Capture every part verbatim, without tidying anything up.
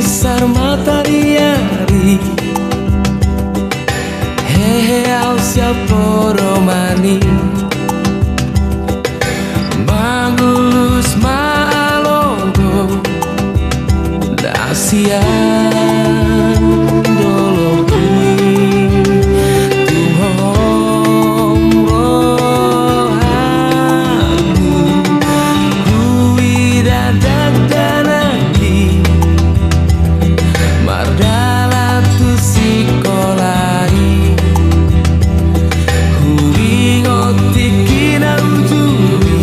Sar mataniari, hehe au sian podomani. Mangulus ma alogo na sian dolok i. Tung hohom rohangku, huida dakdanak i, mardalan tu sikola i. Huingot tingki na uju i,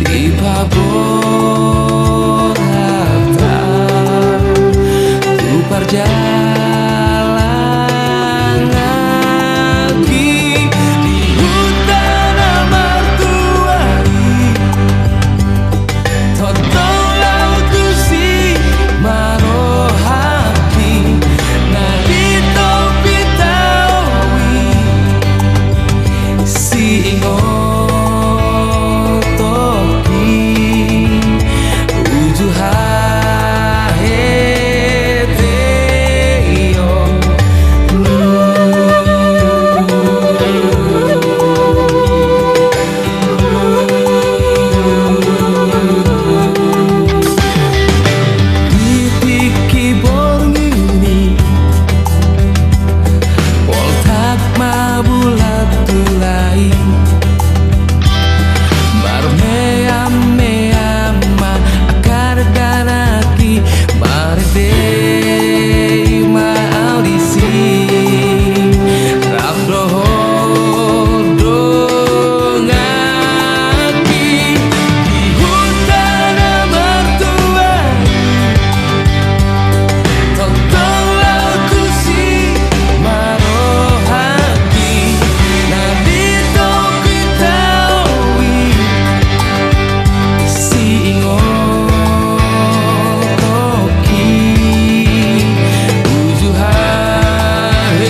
dipaborhat au tu parjalanan i, di huta na martua i. Tongtong laho tusi ma rohangki, na di topi tao i, siingotongki uju haheteon. Di tingki borngin i, poltak ma bulan tulai, marmeam-meam ma angka dakdanak i, marende ma au disi, rap dohot dongan i, di huta na martua i. Tongtong laho tusi ma rohangki, na di topi tao i, siingotongki uju haheteon.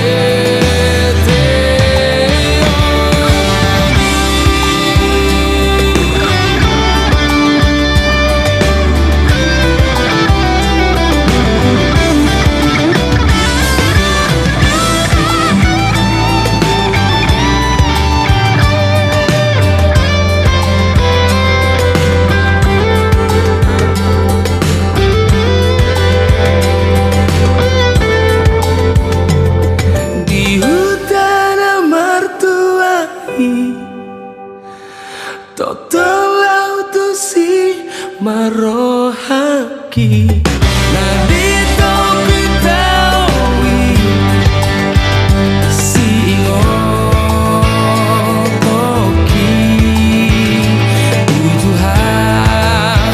Di huta na martua i, tongtong laho tusi ma rohangki, na di topi tao i, siingotongki uju haheteon.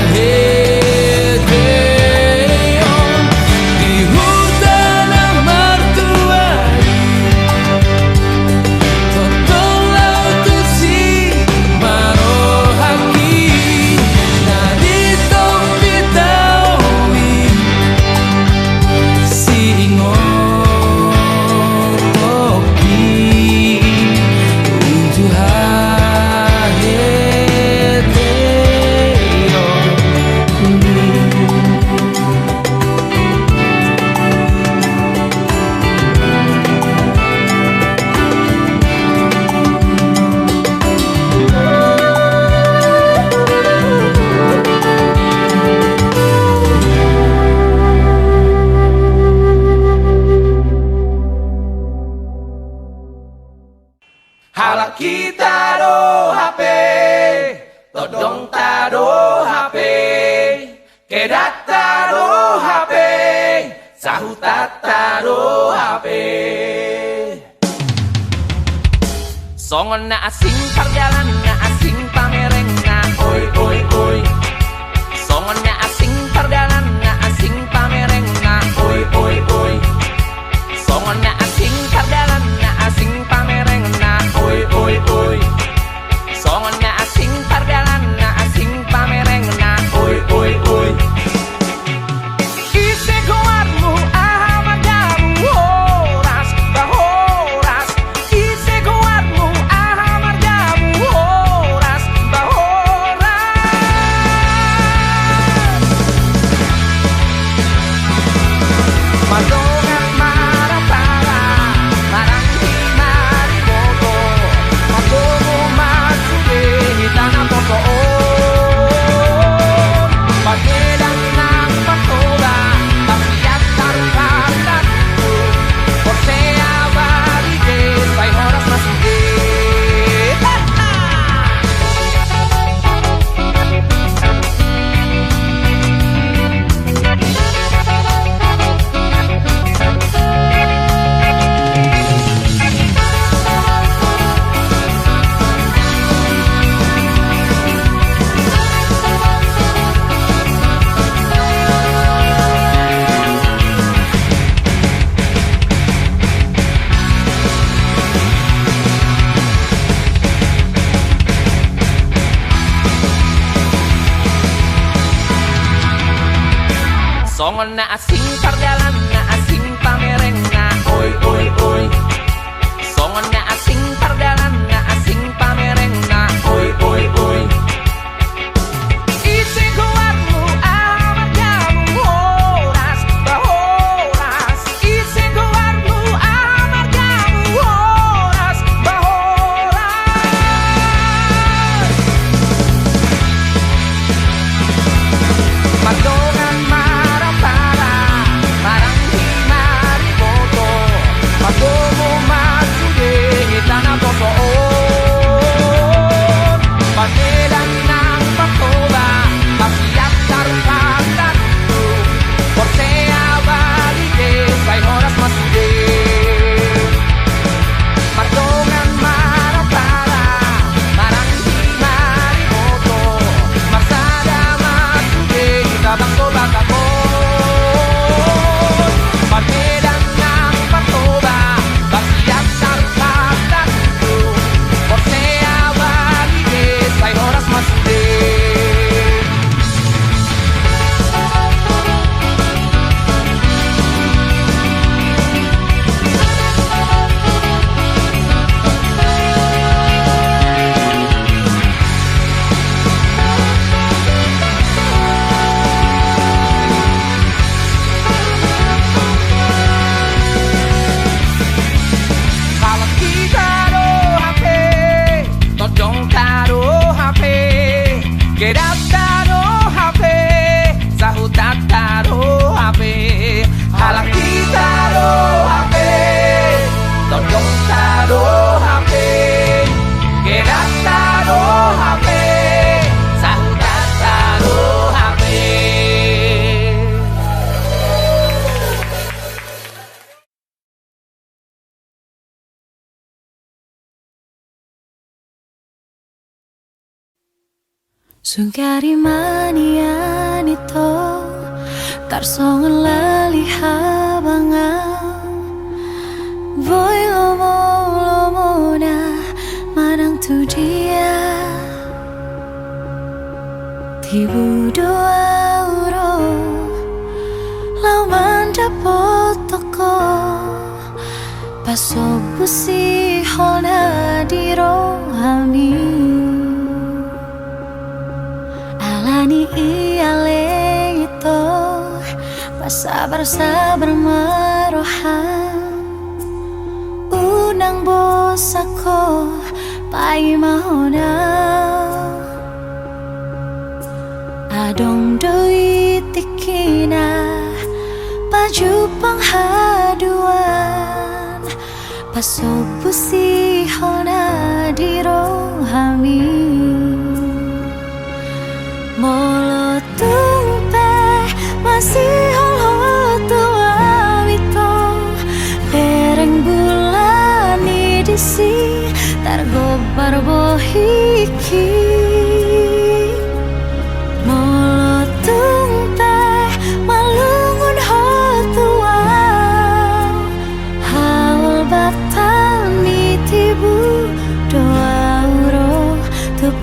Di huta na martua i, tongtong laho tusi ma rohangki, na di topi tao i, siingotongki uju haheteon. Halak hita do hape, tondongta do hape, kedanta do hape, sahutanta do hape. Songon na asing pardalan, na asing pamerengna. Oi, oi, oi. Songon na asing pardalan, na asing pamerengna. Oi, oi, oi. Songon na asing pardalan, na asing pamerengna. Oi, oi, oi. Songon na asing pardalan, na asing pamerengna. Oi, oi, oi. Ise goarmu, aha margamu? Horas, ba horas. Ise goarmu, aha margamu? Horas, ba horas. Songon na asing pardalanna, asing pamerengna. Oi, oi, oi. Songon na asing pardalanna, asing pamerengna. Oi, oi, oi. Ise goarmu, aha margamu? Horas, ba horas. Ise goarmu, aha margamu? Horas, ba horas. Mardongan marapara, maranggi mariboto, margogo ma sude hita naposo on. Parmedan nang Partoba, parsiantar partantu, porsea balige sai horas ma sude. Mardongan marapara, maranggi mariboto, marsada ma sude hita bangso Batak on. Parmedan nang Partoba, parsiantar partantu, porsea balige sai horas ma sude. Halak hita do hape, tonjongta do hape, gedanta do hape, sahutanta do hape. Halak hita do hape, tonjongta do hape, gedanta do hape, sahutanta do hape. Sugari manian ito, tarsongon lali habangan. Boi lomolomona manang tu dia. Tibu do au ro, laho mandapothon ho, pasombu sihol na di rohami. Alani i ale ito, pasabarsabar ma roham. Unang bosan ho paima hona. Adong do i tingkina pajumpang haduan, pasombu sihol na di rohami. Molo tung pe masihol ho tu hami ito, bereng bulan i disi targombar bohingki. Molo tung pe malungun ho tu au, haol batang ni tibu do au ro tu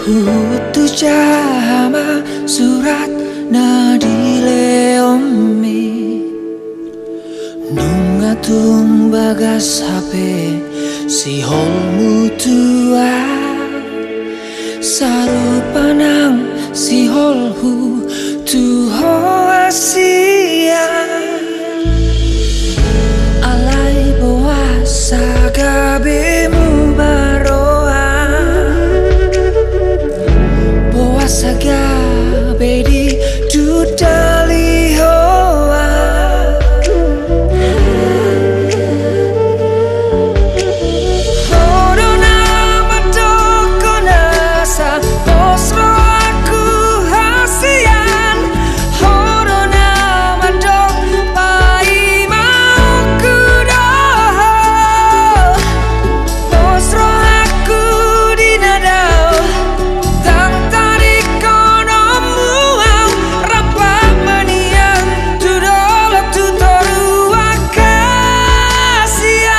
Huhut hujaha ma surat na dilehonmi. Nunga tung bagas hape siholmu tu ahu. Sarupa nang siholhu tu ho hasian. Alai boasa gabe muba roham. Boasa gabe ditudali ho ahu. Ho do na mandokkon asa pos rohangku hasian. Ho do na mandok paimaonku do ho. Pos rohangku di na dao. Ndang tadingkononmu ahu rap ma nian tu dolok tu toruan hasian.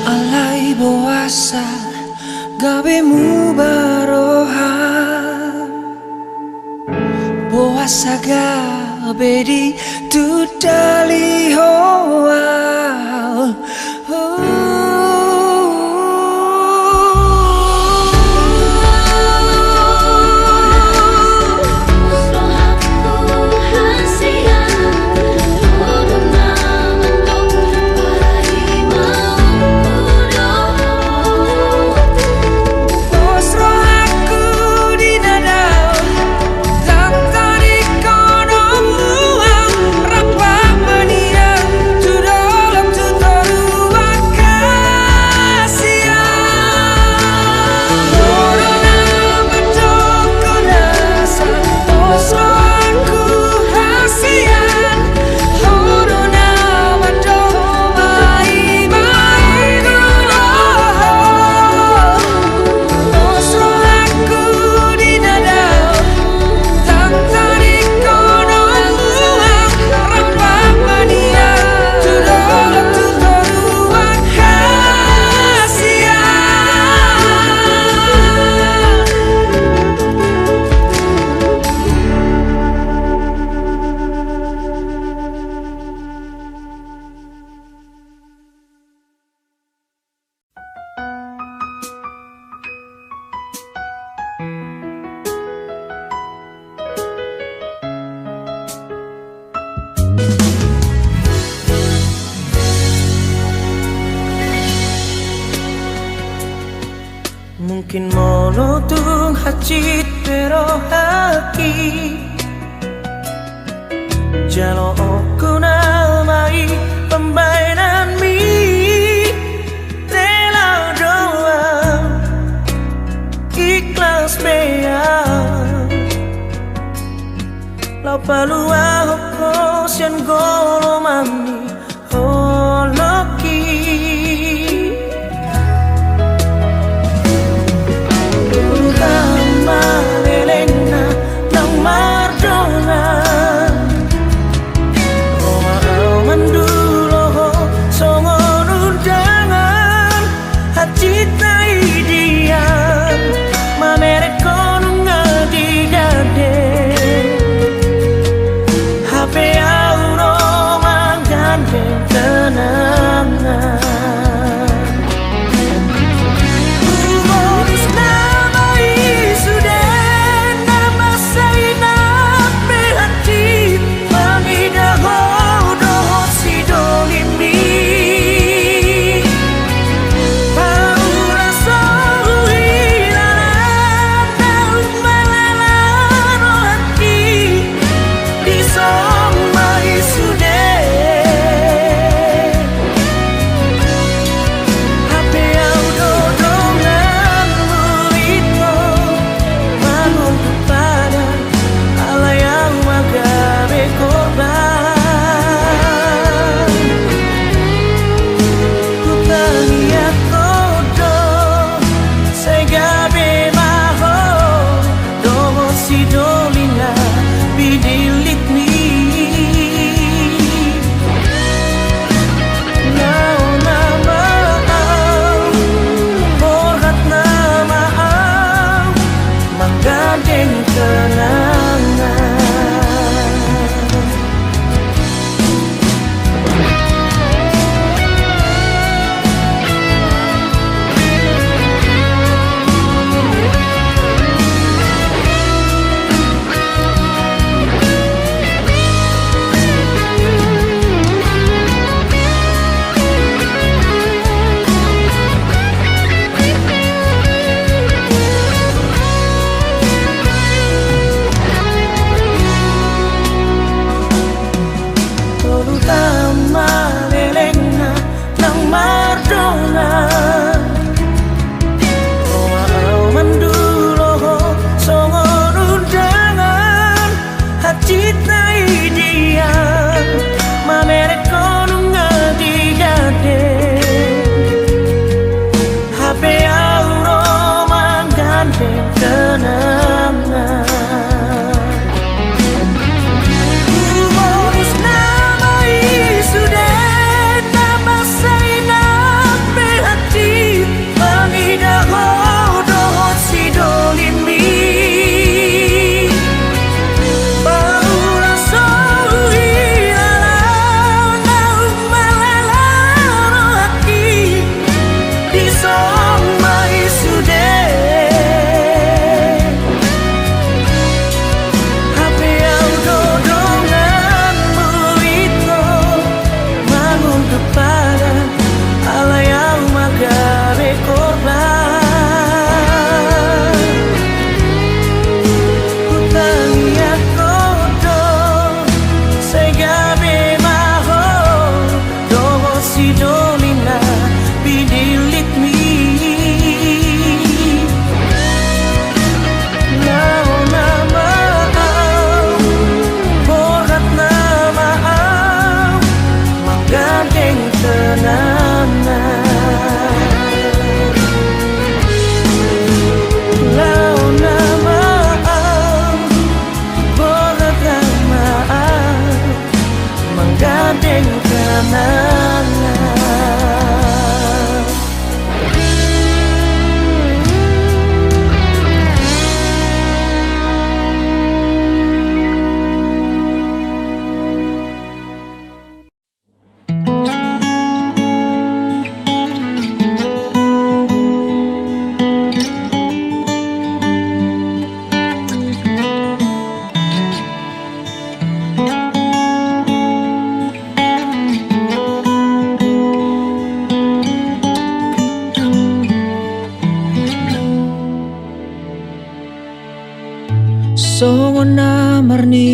Alai boasa gabe muba roham. Boasa gabe ditudali ho ahu. Mungkin molo tung hansit pe rohangki, jaloonku nama i pambahenanmi. Rela do ahu, ikhlas pe ahu, laho paluahon ho sian golomanmi. Holongki. Urutan ma lelengna nang mardongan. Ro ma ahu mandulo ho songon undangan. Hansit na i dian, mamereng ho nunga digandeng. Hape ahu ro manggandeng tenang.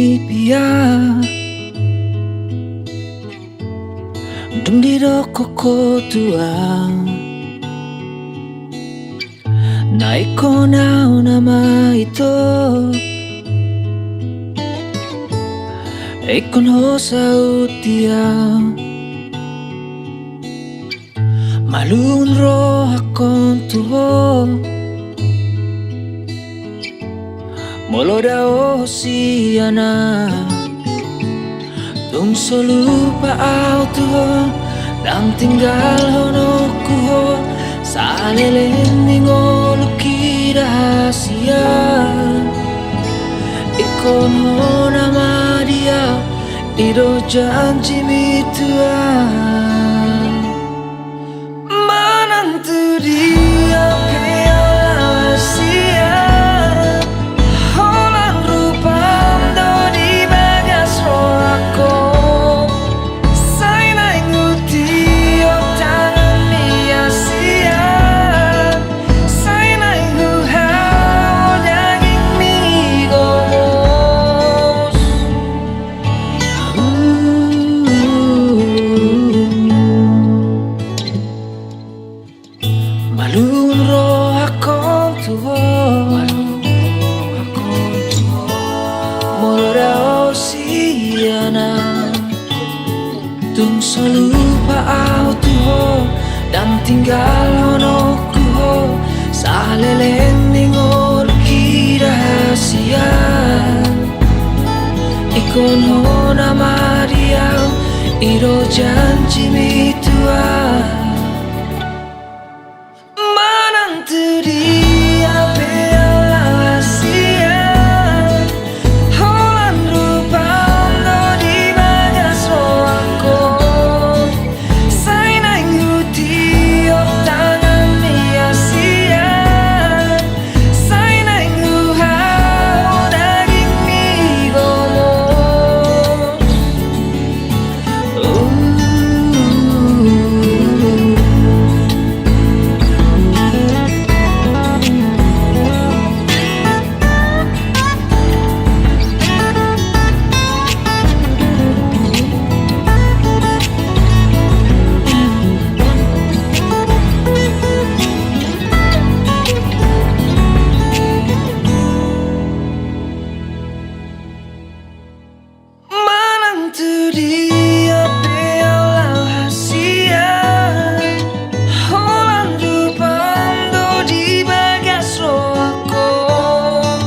Pia dung didok ho tu ahu, na ingkon ahu nama ito, ingkon ho saut di ahu. Malum rohangkon tu ho, molo dao sian ahu. Tung so lupa ahu tu ho, ndang tinggalhononku ho saleleng ni ngolungki da hasian. Ingkon ho nama di ahu, i do janjimi tu ahu. Manang tu dia pe ahu laho hasian, holan rupam do di bagas rohangkon. Sai naeng hutiop tanganmi hasian, sai naeng huhau dagingmi gomos. Malum rohangkon tu ho, molo dao sian ahu. Tung so lupa ahu tu ho, ndang tinggalhononku ho saleleng ni ngolungki da hasian. Ingkon ho nama di ahu, i do janjimi tu ahu. Manang tu dia pe ahu laho hasian, holan rupam do di bagas rohangkon. Sai naeng hutiop tanganmi hasian, sai naeng huhau dagingmi gomos. Manang tu dia pe ahu laho hasian, holan rupam do di bagas rohangkon.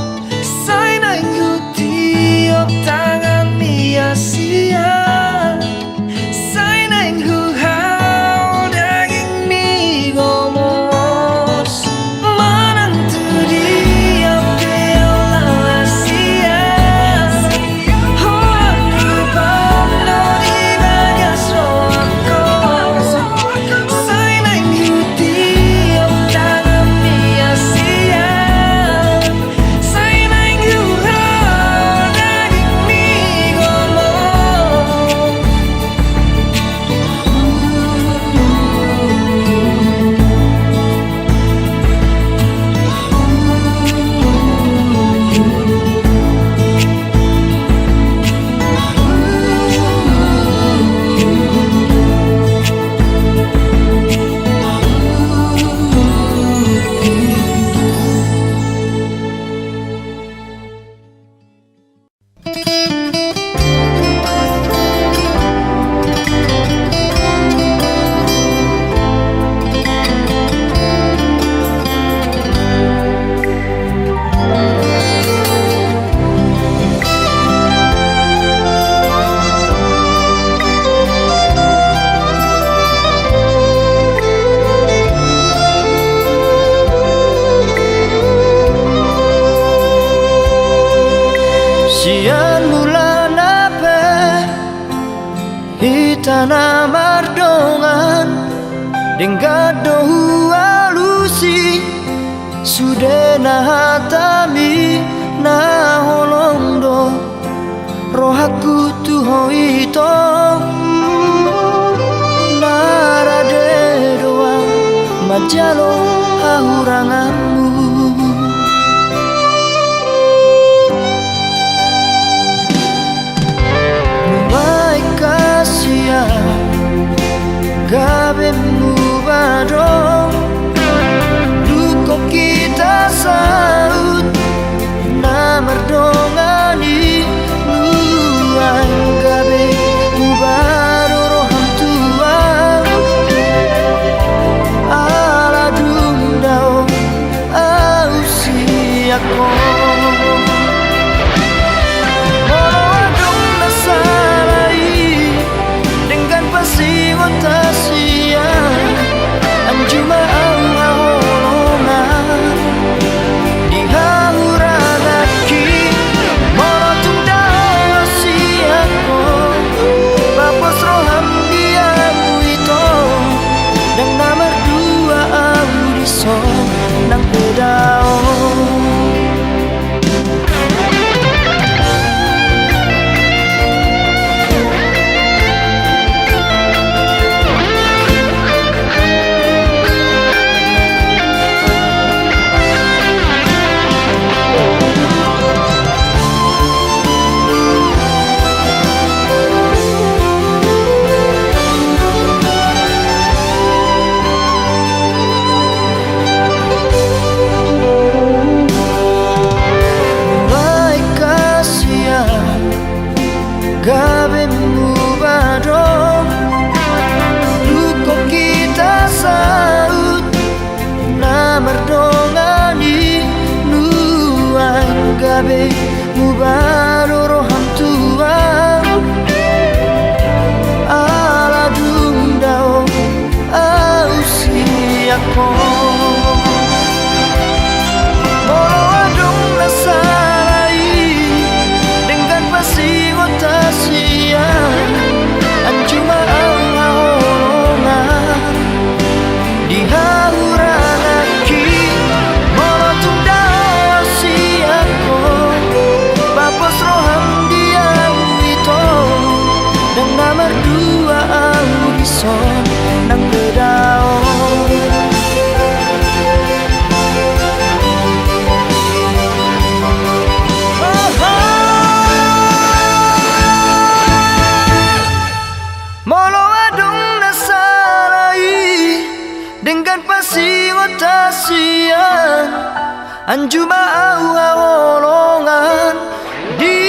Sai naeng hutiop tanganmi hasian, sai naeng huhau dagingmi gomos. Manang tu dia pe ahu laho hasian, holan rupam do di bagas rohangkon. Sai naeng hutiop tanganmi hasian, sai naeng huhau dagingmi gomos. Sian mulana pe hita na mardongan, denggan do hualusi sudena hatami, na holong do rohangku tu ho ito. Na rade do ahu manjalo hahuranganmu. Gabe muba do, dung hita saut na mardongan i, nuaeng gabe muba do roham tu ahu. Ala dung dao ahu sian ho. Molo adong na sala i denggan pansingot hasian, anju ma ahu haholongan di hahuranganki. Molo tung dao sian ho, papos roham di ahu ito. Ndang na mardua ahu dison, nang pe dao. Baik kasihan, gabe muba do, dung hita saut na mardongan i, nuaeng gabe muba do roham tu ahu. Ala dung dao ahu sian ho. Molo adong na sala i denggan pansingot hasian, anju ma ahu haholongan di hahuranganki. Molo tung dao sian ho, papos roham di ahu ito. Ndang na mardua ahu dison, nang pe dao. Molo adong na sala i denggan pansingot hasian, anju ma ahu haholongan di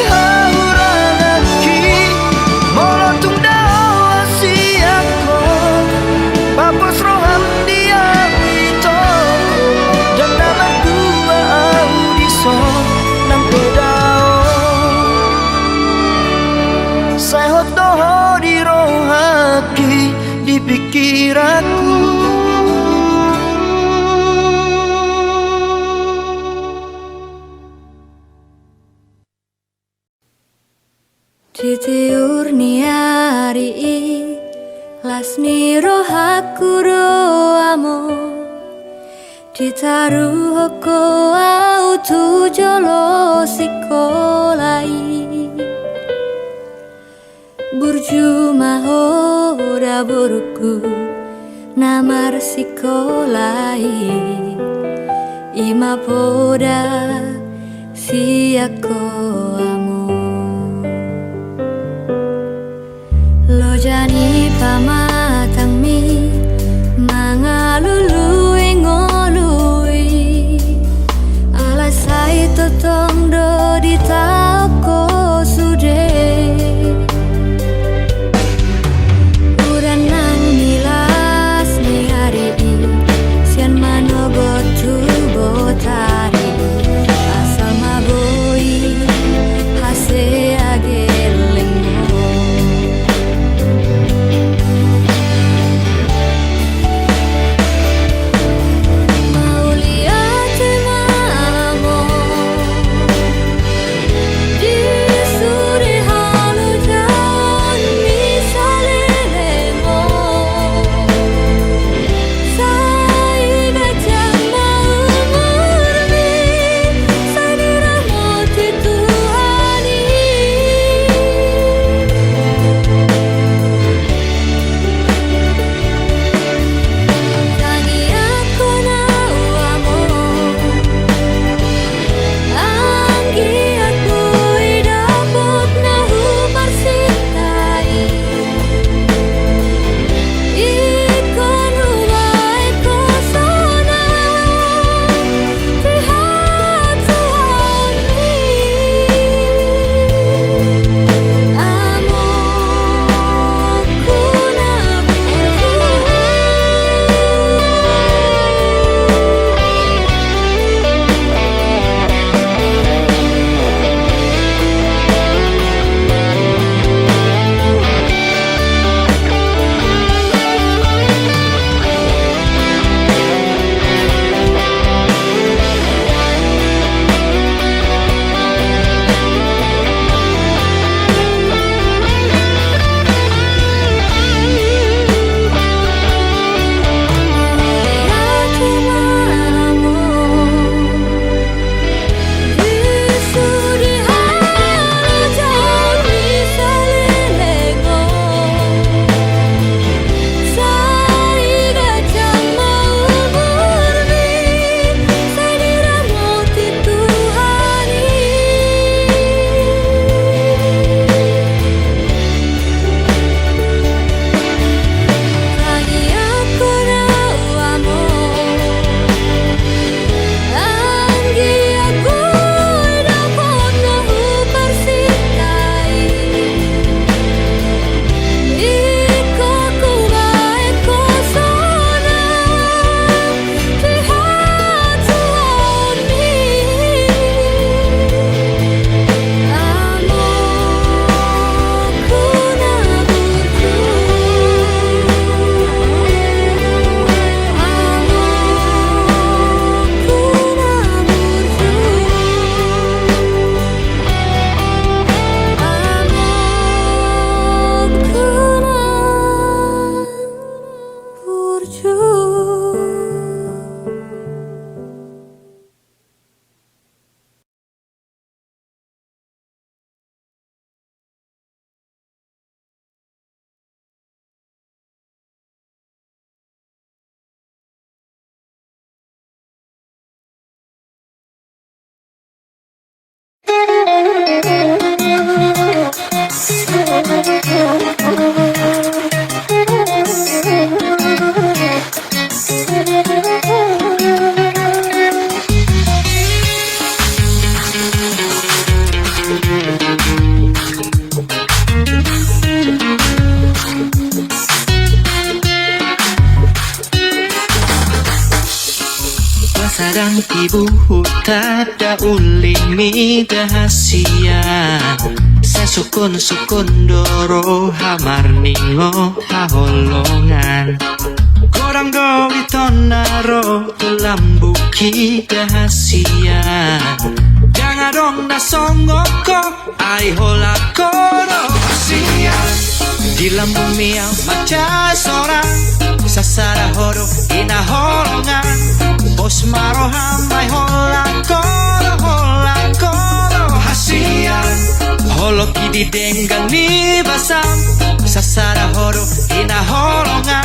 hahuranganki. Molo tung dao sian ho, papos roham di ahu ito. Ndang na mardua ahu dison, nang pe dao. Sai hot do ho di rohangki, di pikiranku. Di tiur ni ari i, las ni rohangku do hamu. Ditaruhon ho ahu tu jolo sikola i. Burju ma ho da borungku na marsikola i, i ma poda sian ho hamu. Loja ni pamatangmi mangalului ngolu i, alai sai tongtong do ditaon ho sude. Udan nang ni las ni ari i, sian manogot tu botari, asal ma boi Buhut tanda ulimi da hasian, sasukun-sukun do roha marningot haholongan. Godang do i tona ro tu lambungki da hasian, ndang adong na songon ho. Ai holan ho do hasian, di lambungmi au mansai sorang, sasada ho do hinaholongan. Pos ma roham ai holan ho do, holan ho do hasian, holong i di denggan ni basam, sasada ho do hinaholongan.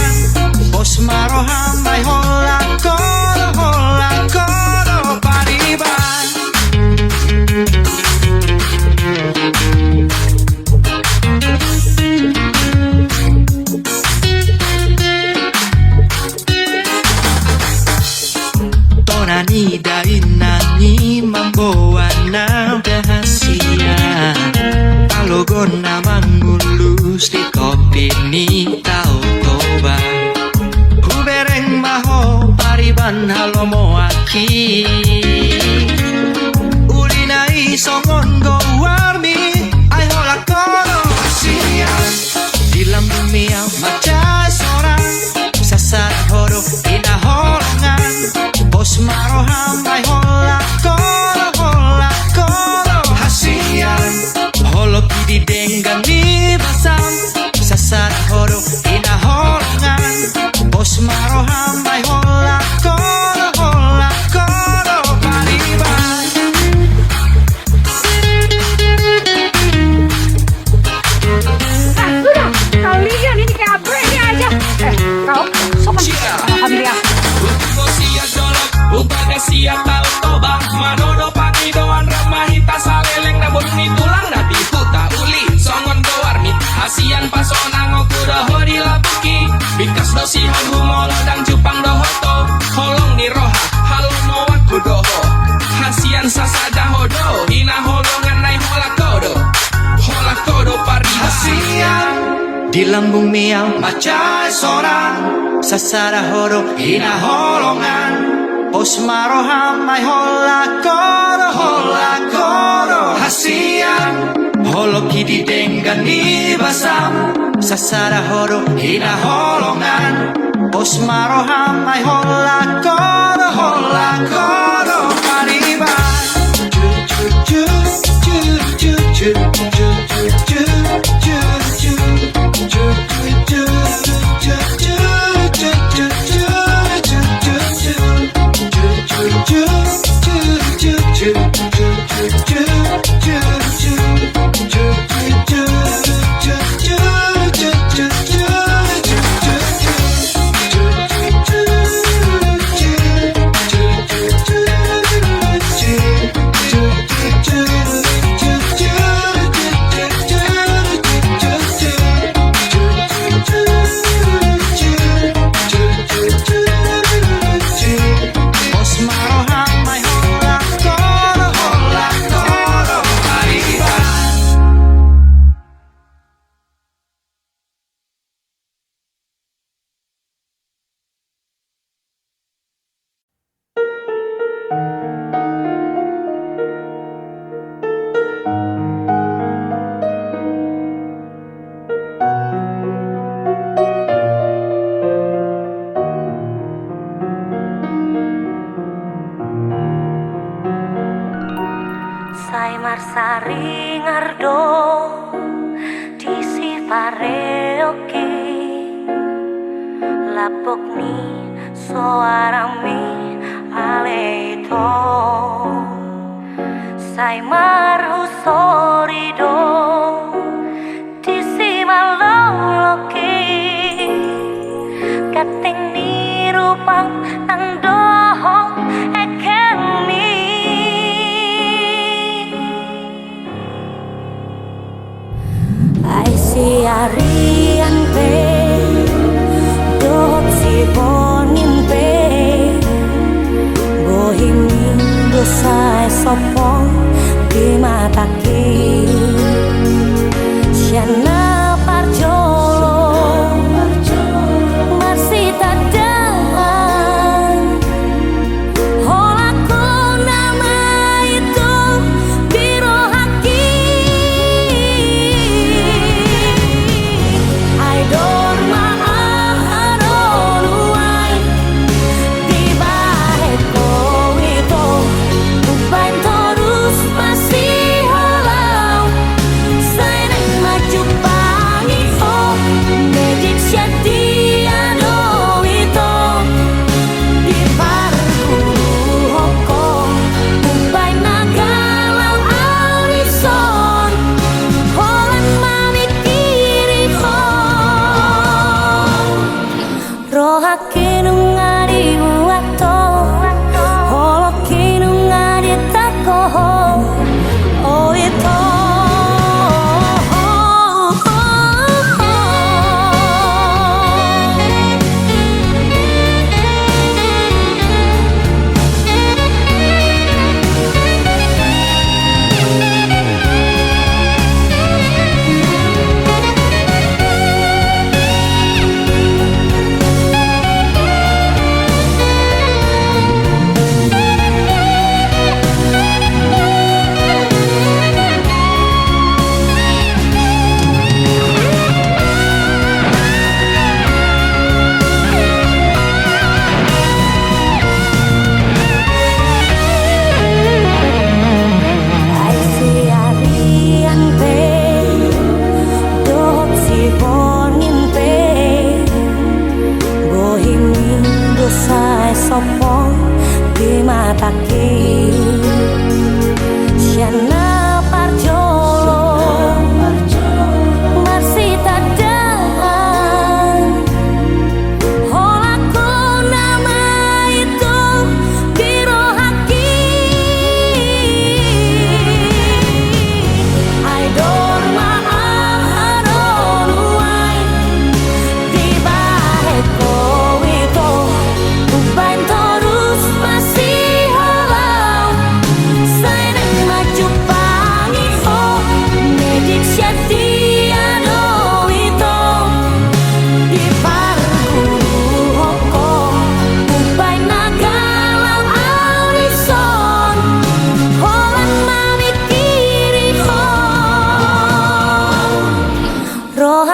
Pos ma roham ai holan ho do, holan ho do pariban. Tona ni dainang i mamboan au da hasian, palogon na mangulus di topi ni Tao Toba. Hubereng ma ho pariban halomoanki, uli na i songon goarmi, ai holan ho do hasian, di lambungmi au mansai sorang, sasada ho do hinaholongan. Pos ma roham ai holan ho do, holan ho do hasian, holong i di denggan ni basam, sasada ho do hinaholongan. Pos ma roham ai holan ho do, holan ho do pariban. Ah, sudah. Kalian ini kayak abrek ini aja. Eh, kau sopan sama kami ya. Ubagas siat Tao Toba, manodo pangidoan rap ma hita saleleng na bolu ni tulang na di huta uli. Songon goarmi hasian pasonangonku do ho di lambungki, bingkas do sian humolo ndang jumpang dohot ho, holong ni roha halomoanku do ho. Hasian sasada ho do hinaholongan, ai holan ho do, holan ho do pariban. Hasian, di lambungmi au mansai sorang, sasada ho do hinaholongan. Pos ma roham ai holan ho do, holan ho do hasian, holong i di denggan ni basam, sasada ho do hinaholongan. Pos ma roham ai holan ho do, holan ho do pariban. Sai marsaringar do disi pareongki, lapok ni soarangmi ale ito. Sai marhusori do disi maloloki, ganteng ni rupam nang dohot ekelmi. Ai siarian pe dohot sibongi pe, bohimi do sai sopo di matangki. Sian na parjolo marsitandaan, holan ho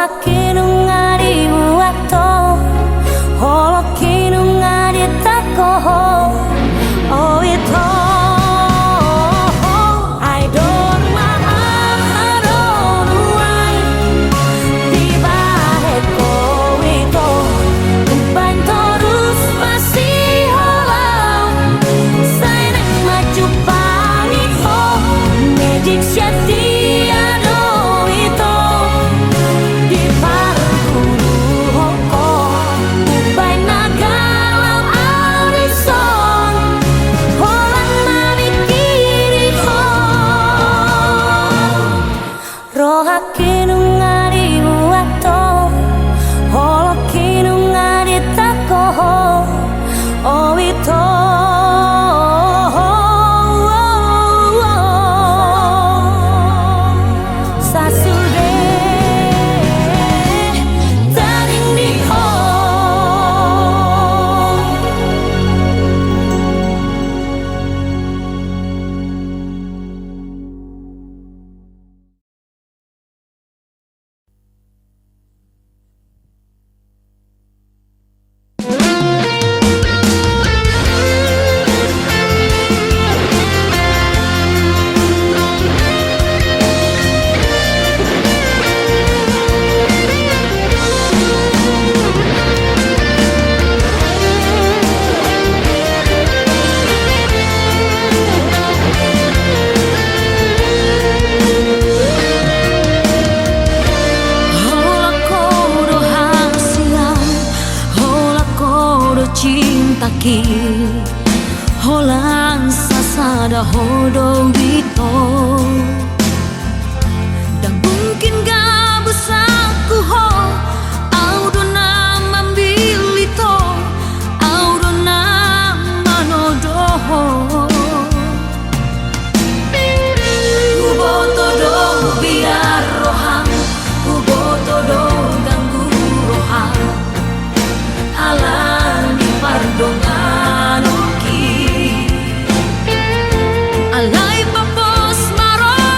Holongki nunga dibuat ho, holongki nunga ditangko ho, o ito. Ai dor ma aha do nuaeng dibahen ho, o ito. Umbahen torus masihola, sai naeng manjumpangi ho, magic sian dia do ito. Diparguru ho, umbahen na galau au dison, holan mamingkiri ho. Rohangki nunga dibuat ho, holongki nunga ditangko ho, o ito. Sasude tading di ho. Holan ho do hasian, holan ho do cintaki, holan sasada ho do ito. Ndang mungkin gabusangku ho, au do na mambillit ho, au do na manodo ho. Huboto do biar roham, huboto do ganggu roham, ala ni pardonganonki. Alai papos ma roha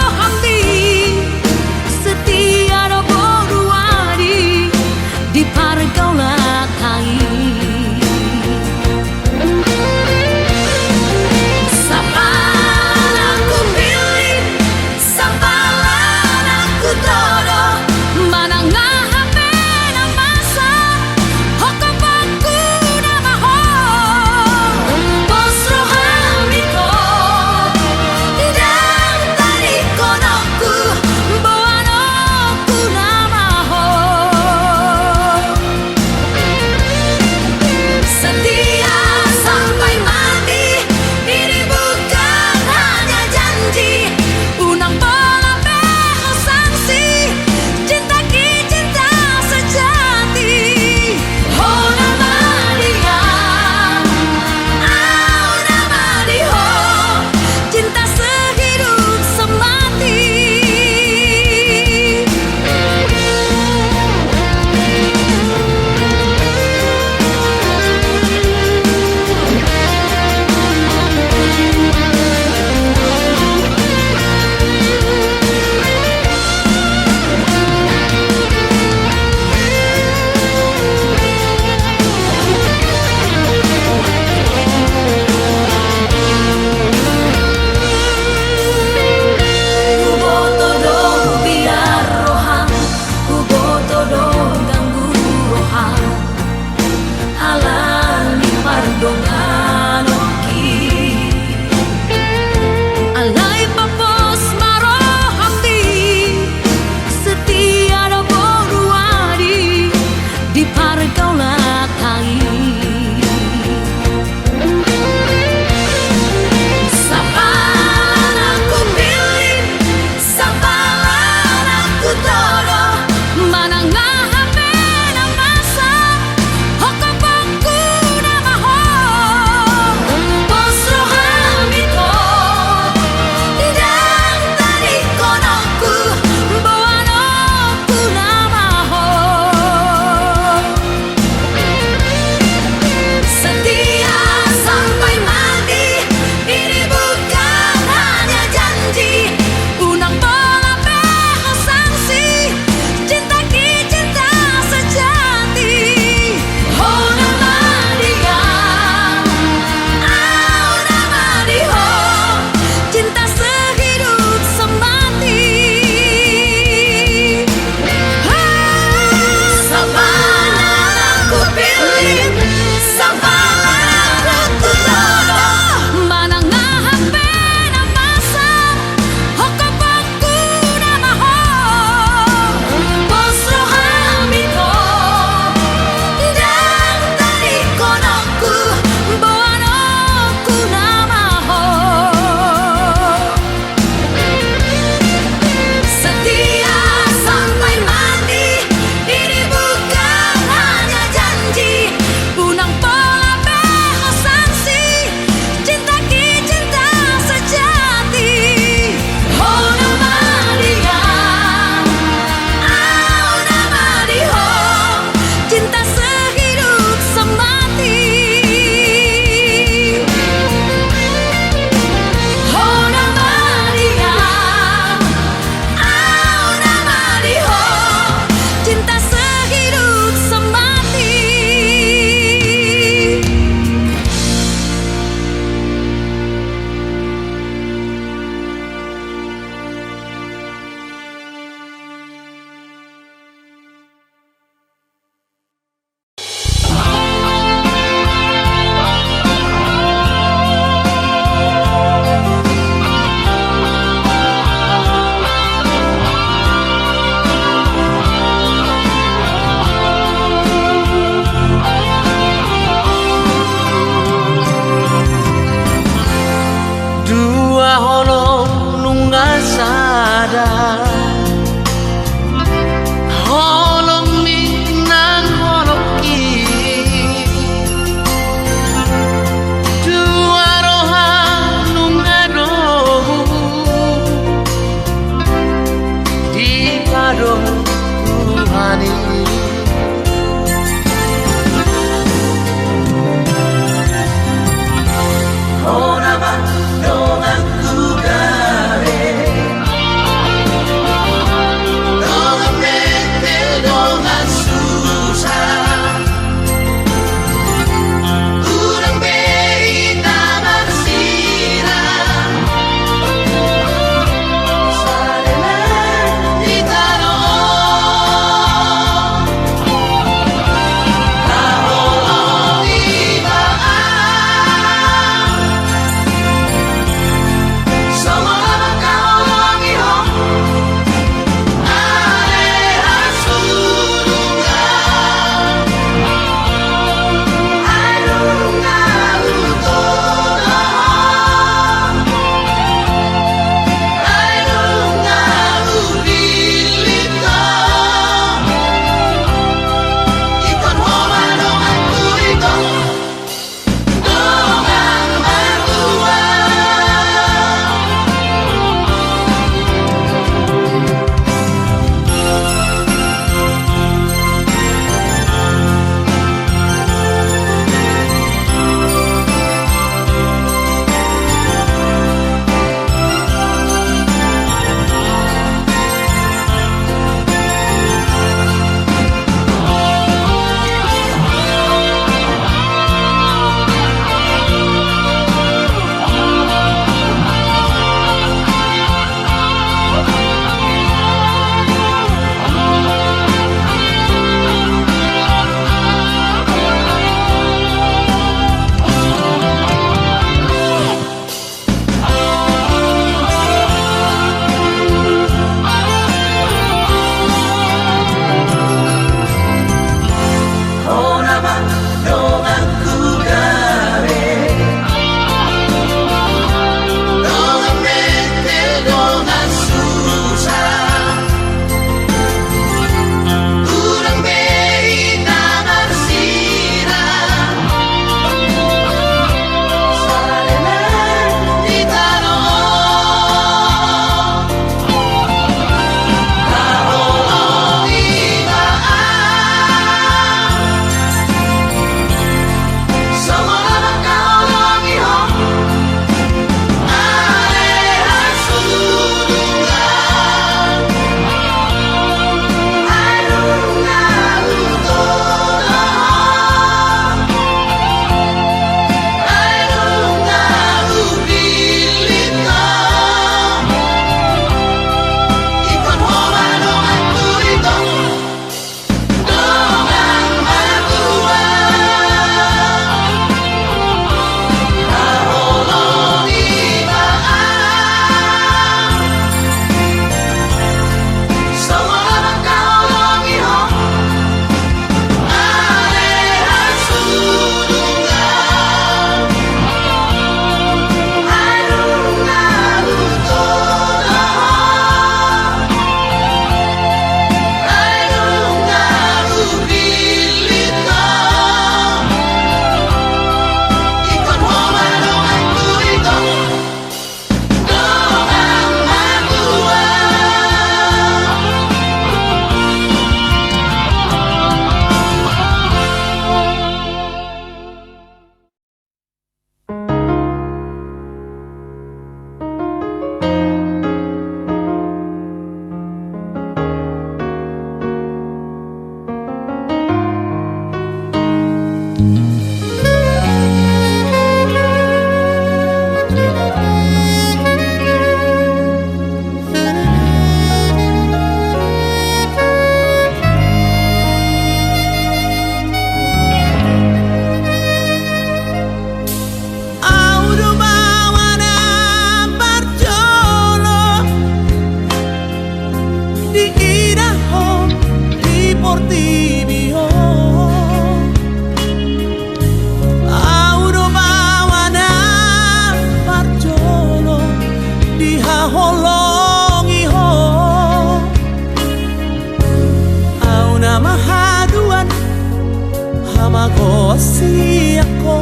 Ago siak ho,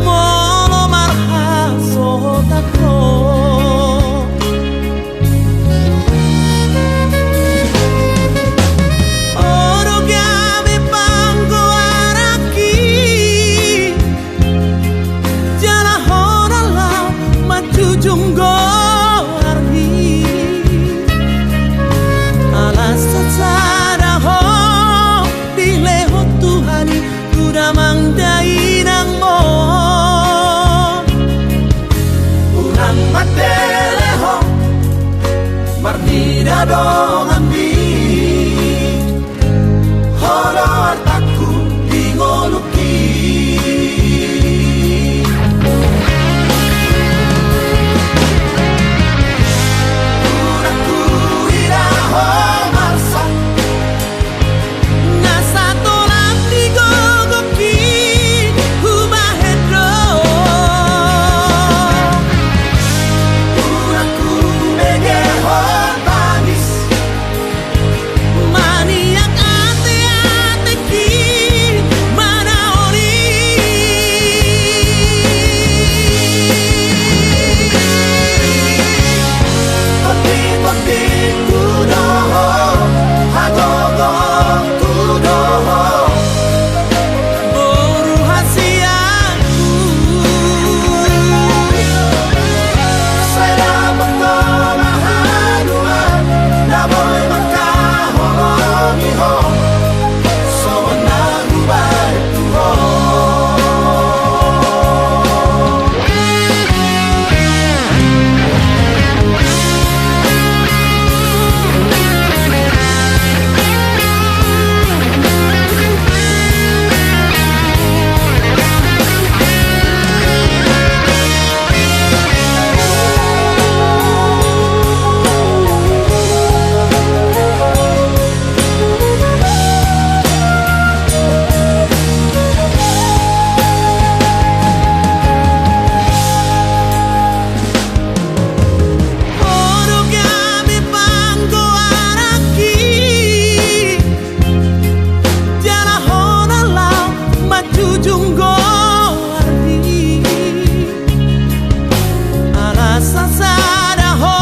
molo marhasohotan ho. Olo gabe panggoaranki, jala hona laho manjujung goarhi. Ala sasada ho dilehon Tuhan i tu damang dainangmon. Unang matele ho marnida donganmi, ho do artangku di ngolungki. Unang huida ho marsak, na satolam di gogongki hubahen do. Unang hubege ho tangis, maniak ateatengki manaon i. Tonditondingku do ho, hagogoonku do ho, boru hasianku. Sai dapot ho ma haduan na boi mangkaholongi ho, songon na hubahen tu ho. Olo gabe panggoaranki, jala hona laho manjujung goarhi. Ala sasada ho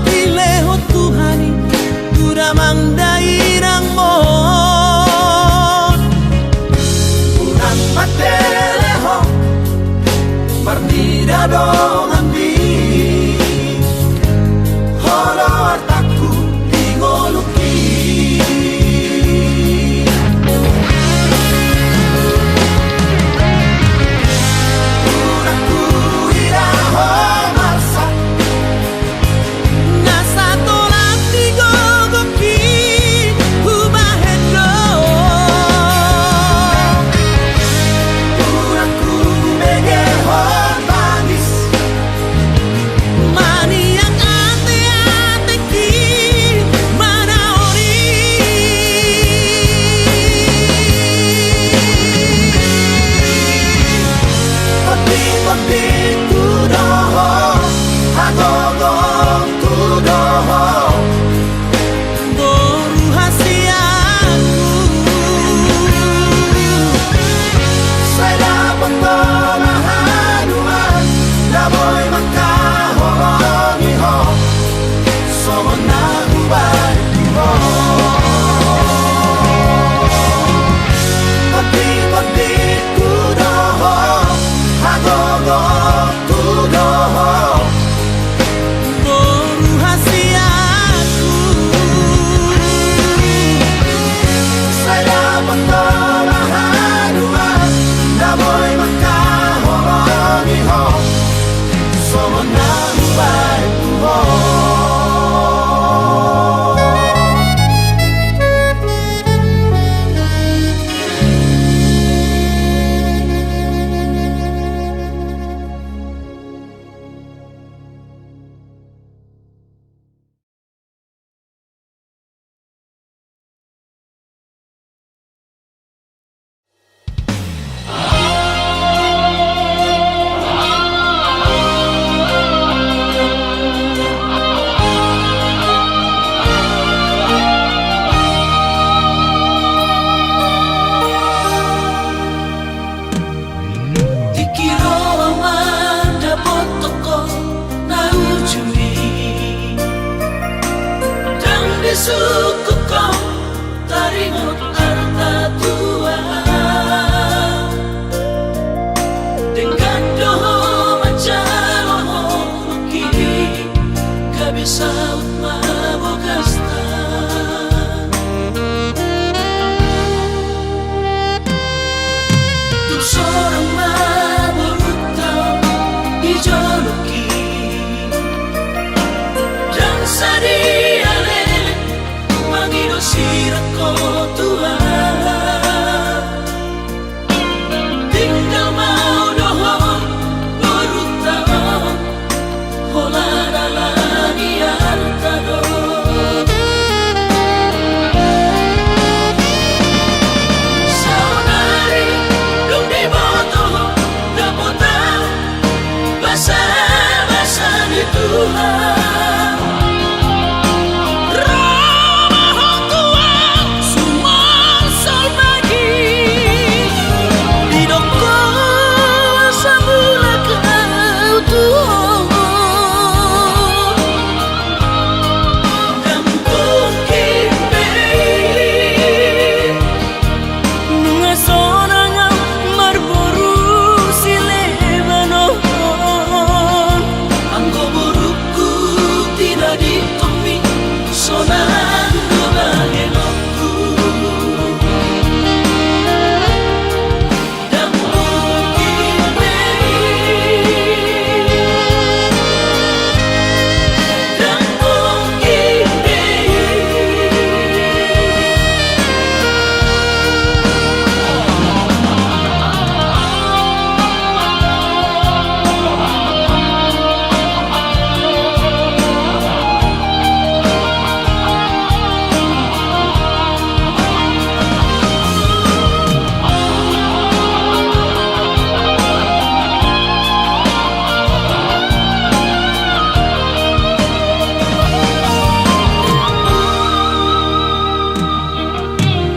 dilehon Tuhan i tu damang dainangmon. Unang matele ho marnida donganmi, ho do artangku di ngolungki. Unang huida ho marsak, na satolam di gogongki hubahen do. Unang hubege ho tangis, Sungkun ho taringot arta tuak, denggan do ho manjalo holong i, gabe saut ma bogasta. Tung sorang ma borunta on di jolongki, ndang sadia leleng mangido sirangko tuak. Tinggal ma dohot borunta on, holan ala ni arta do. Saonari dung diboto ho dapotan basabasa ni Tuhan, ro ma ho tuak suman salpagi. Didok ho asa mulak au tu ho. Ndang mungkin be i. Nunga sonang au marboru sileban on. Anggo borungku tinadingkonmi, sonang do bahenonku.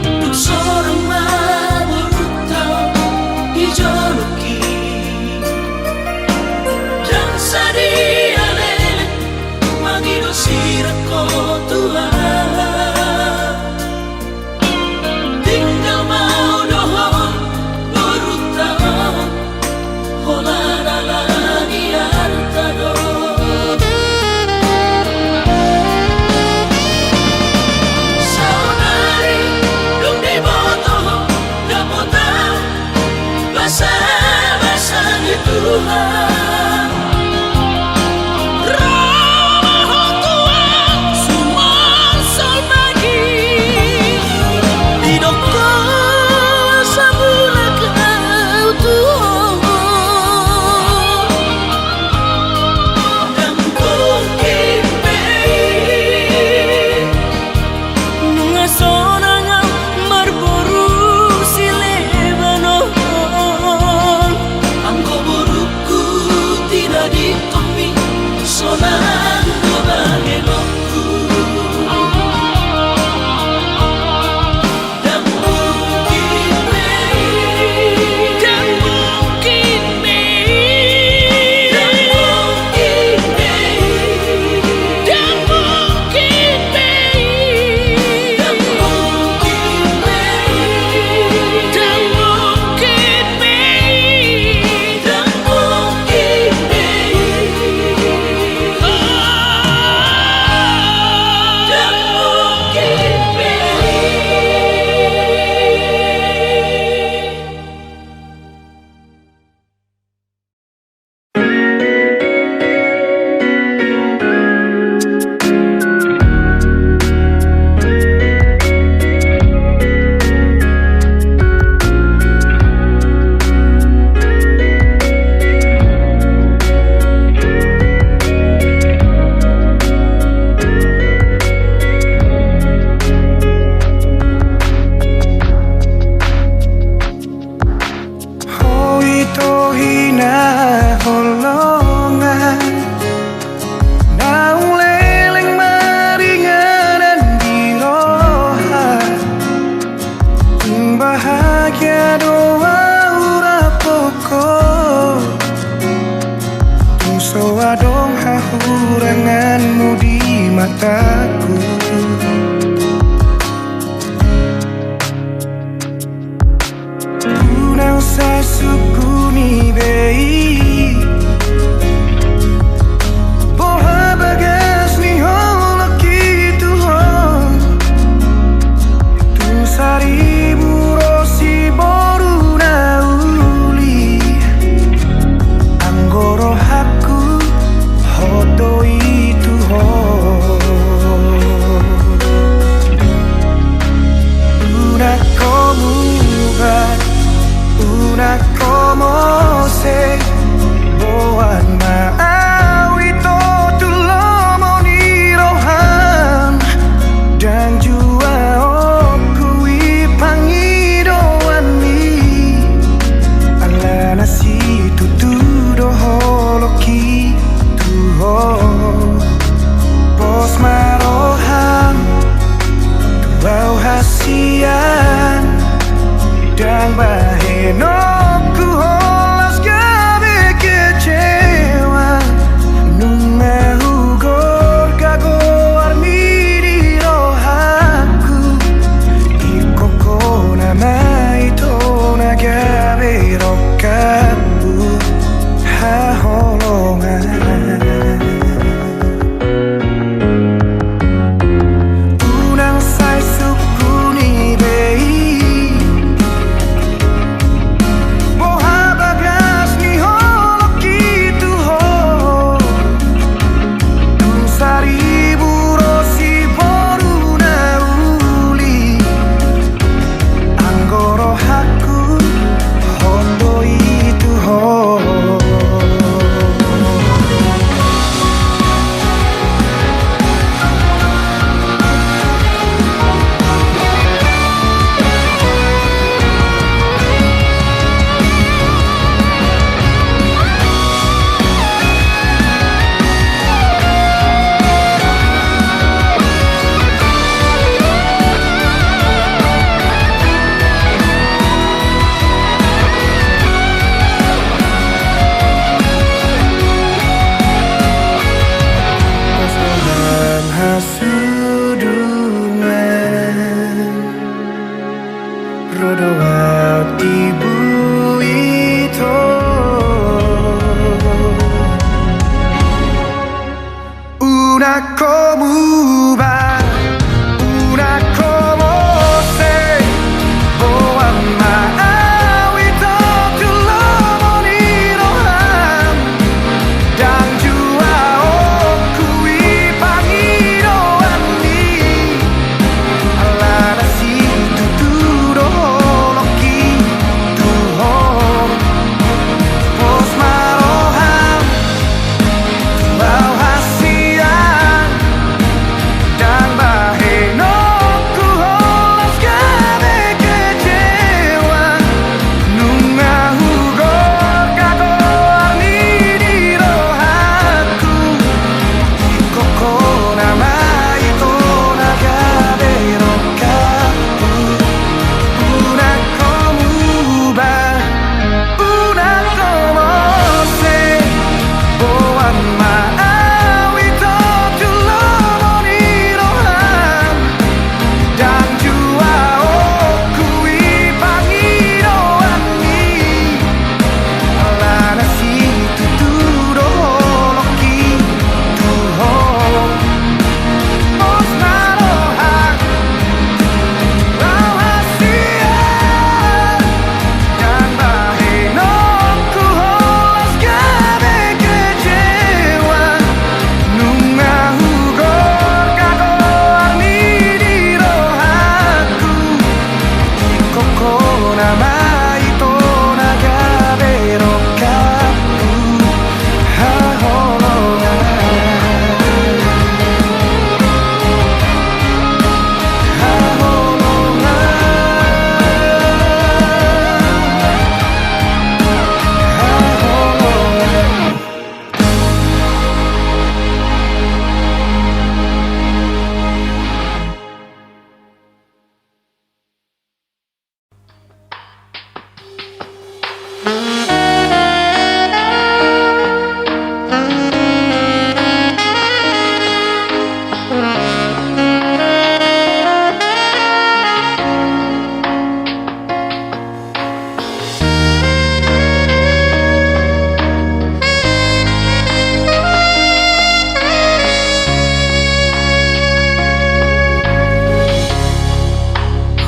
Tung sorang ma borunta on di jolongki, ndang sadia leleng mangido sirangko tuak. Tinggal ma dohot borunta on, holan ala ni arta do. Saonari dung diboto ho dapotan basabasa ni Tuhan, ro ma ho tuak suman salpagi. Didok ho asa mulak au tu ho. Ndang mungkin be i. Nunga sonang au marboru sileban on. Anggo borungku Bahenonku holan gabe kecewa, nunga hugorga goarmi di rohangku. Ingkon hona ma ito na gabe rongkapku haholongan. Unang sai sungkuni be i, boha bagas ni holongki tu ho. Dung saribu ro siboru na uli, anggo rohangku hon do i tu ho. Pos do hasudunan, ro do ahu di buit ho. Unang ho muba, unang ho mose, boan ma ahu ito tu lomo ni roham. Ndang jua on hupangidoan i, alana situtu do holongki tu ho. Pos ma roham tu ahu hasian, ndang bahenonku holan gabe kecewa, nunga hugorga goarmi di rohangku. Ingkon hona ma ito na gabe rongkapku. Unang ho muba, unang ho mose, boan ma ahu ito tu lomo ni roham. Ndang jua on hupangidoan i, alana situtu do holongki tu ho. Pos ma roham tu ahu hasian, ndang bahenonku holan gabe kecewa, nunga hugorga goarmi di rohangku. Ingkon hona ma ito na gabe rongkapku haholongan. Haholongan. Haholongan.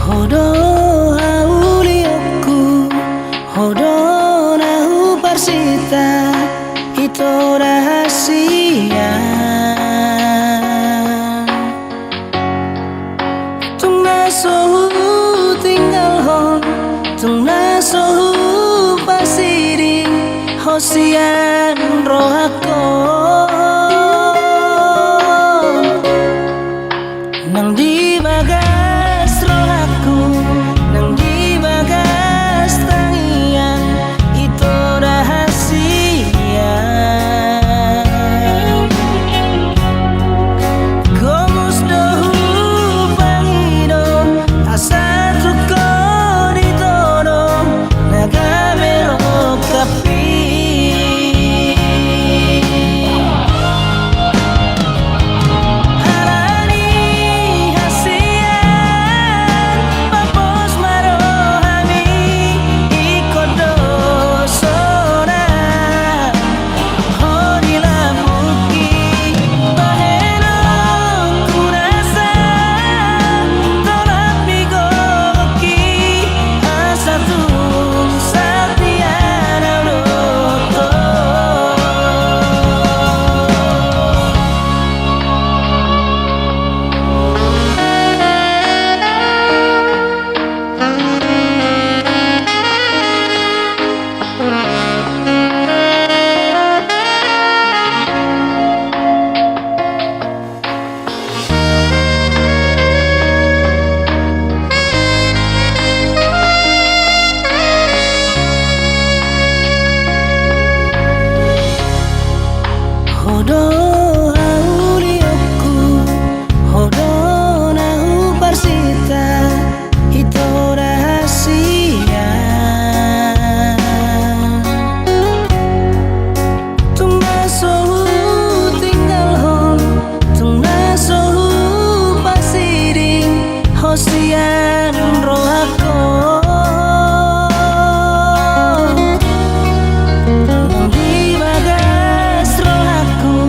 Ho do haulionku, ho do na huparsinta, ito da hasian. Tung na so hutinggalhon, tung na so hupasidi ho sian rohangku. Nang di bagas rohangku, nang di bagas tangiang, ito da hasian. Gomos do hupangido asa tung ho ditodo Sian rohangku, nang di bagas rohangku,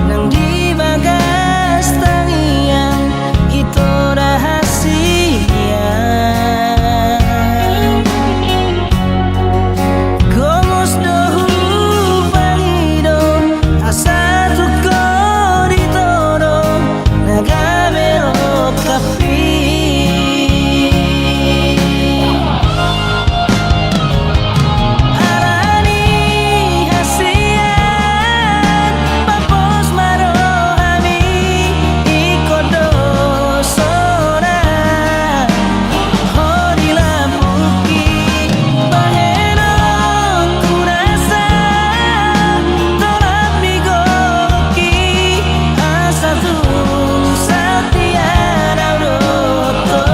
nang di bagas tangiang, ito da hasian. Gomos do hupangido, asa tung ho ditodo, na gabe rongkap i. Alani hasian, pos ma rohami, ingkon do sonang ho di lambungki. Bahenonku nasa tolap ni goki, asa tung satia na dohot ho.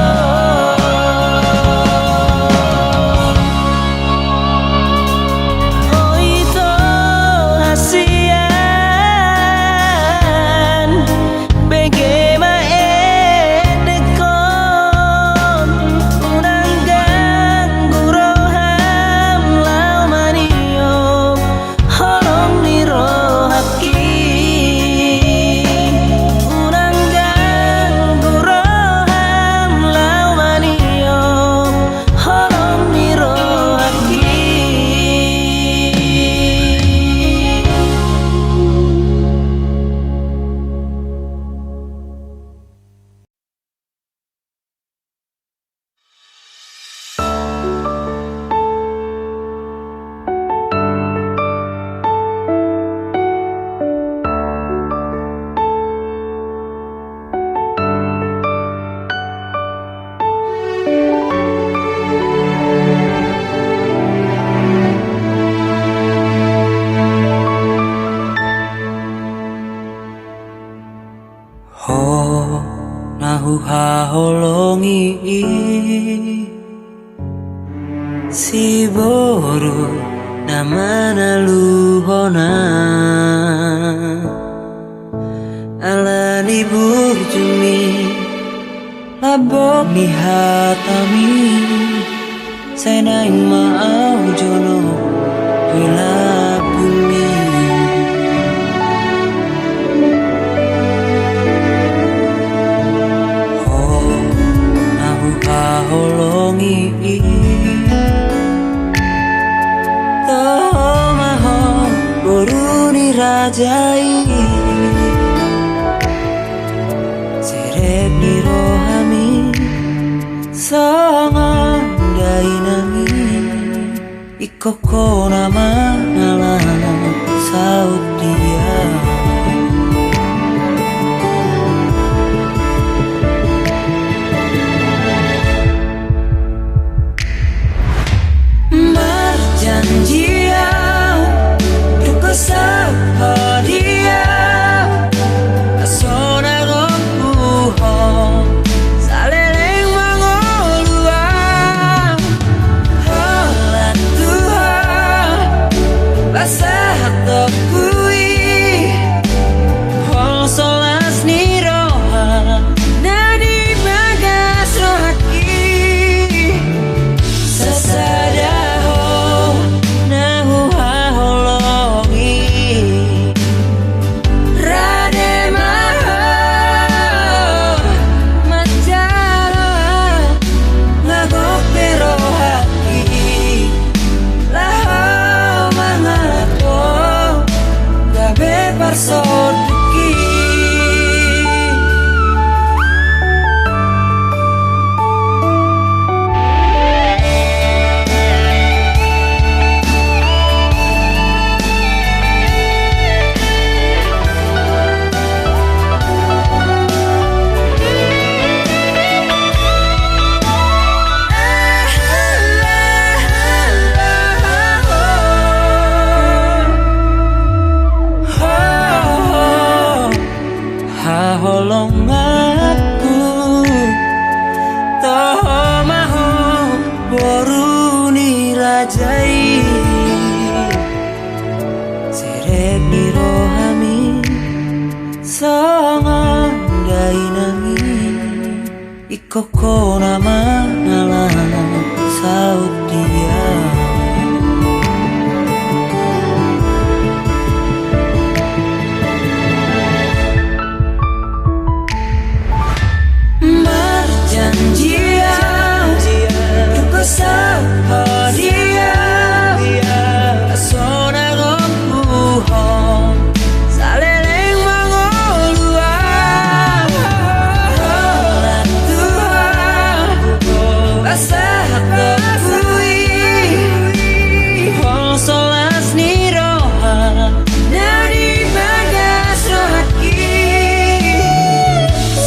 O ito hasian, bege ma endehon, unang ganggu roham laho maniop holong ni rohangki. Unang ganggu roham laho maniop holong ni rohangki. Ho na huhaholongi i, siboru na manaluhon ahu. Alani burjumi, lambok ni hatami, sai naeng ma ahu jonok di lambungmi. Ho na huhaholongi i, toho ma ho boru ni raja i. Serep ni rohami songon dainang i, ingkon ho na mangalap saut dia. Marjanji ahu, tung husaut ho dia, asa sonang rohangku ho, saleleng mangolu ahu. Holan Tuhan, pasahat ho tu Koko na manala saut dia. Marjanjian, duko sahat dia. Sonang ompuhon. Saleleng mangolu au, Tuhan, pasahat ho i, hon so las ni roha, na di bagas rohangki,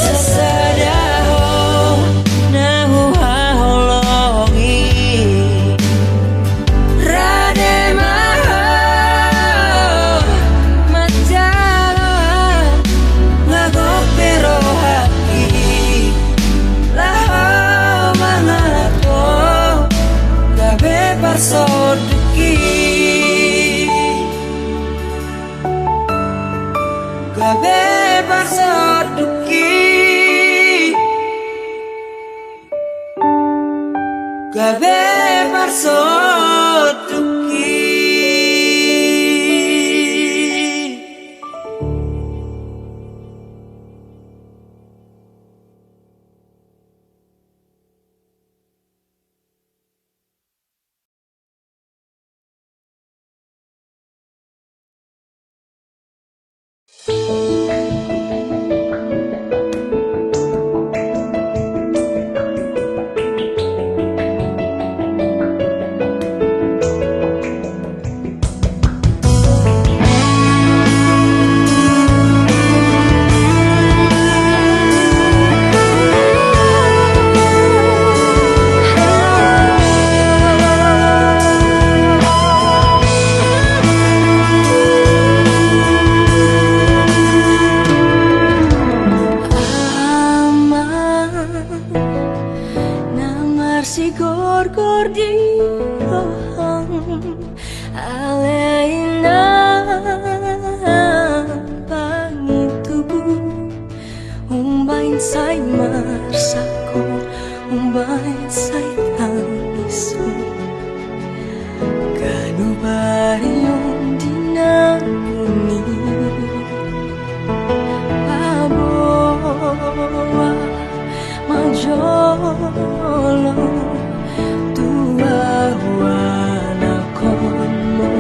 sasada ho na huhaholongi. Rade ma ho manjalo, nga gok be rohangki, laho mangalap ho gabe parsondukki. Gabe parsondukki. Gabe parsondukki. Amang na marsigorgor di roham, ale inang pangintubu, umbahen sai marsangkot, umbahen sai tangis. Ganup ari on di na uli paboa manjolo tu ahu anakkonmu.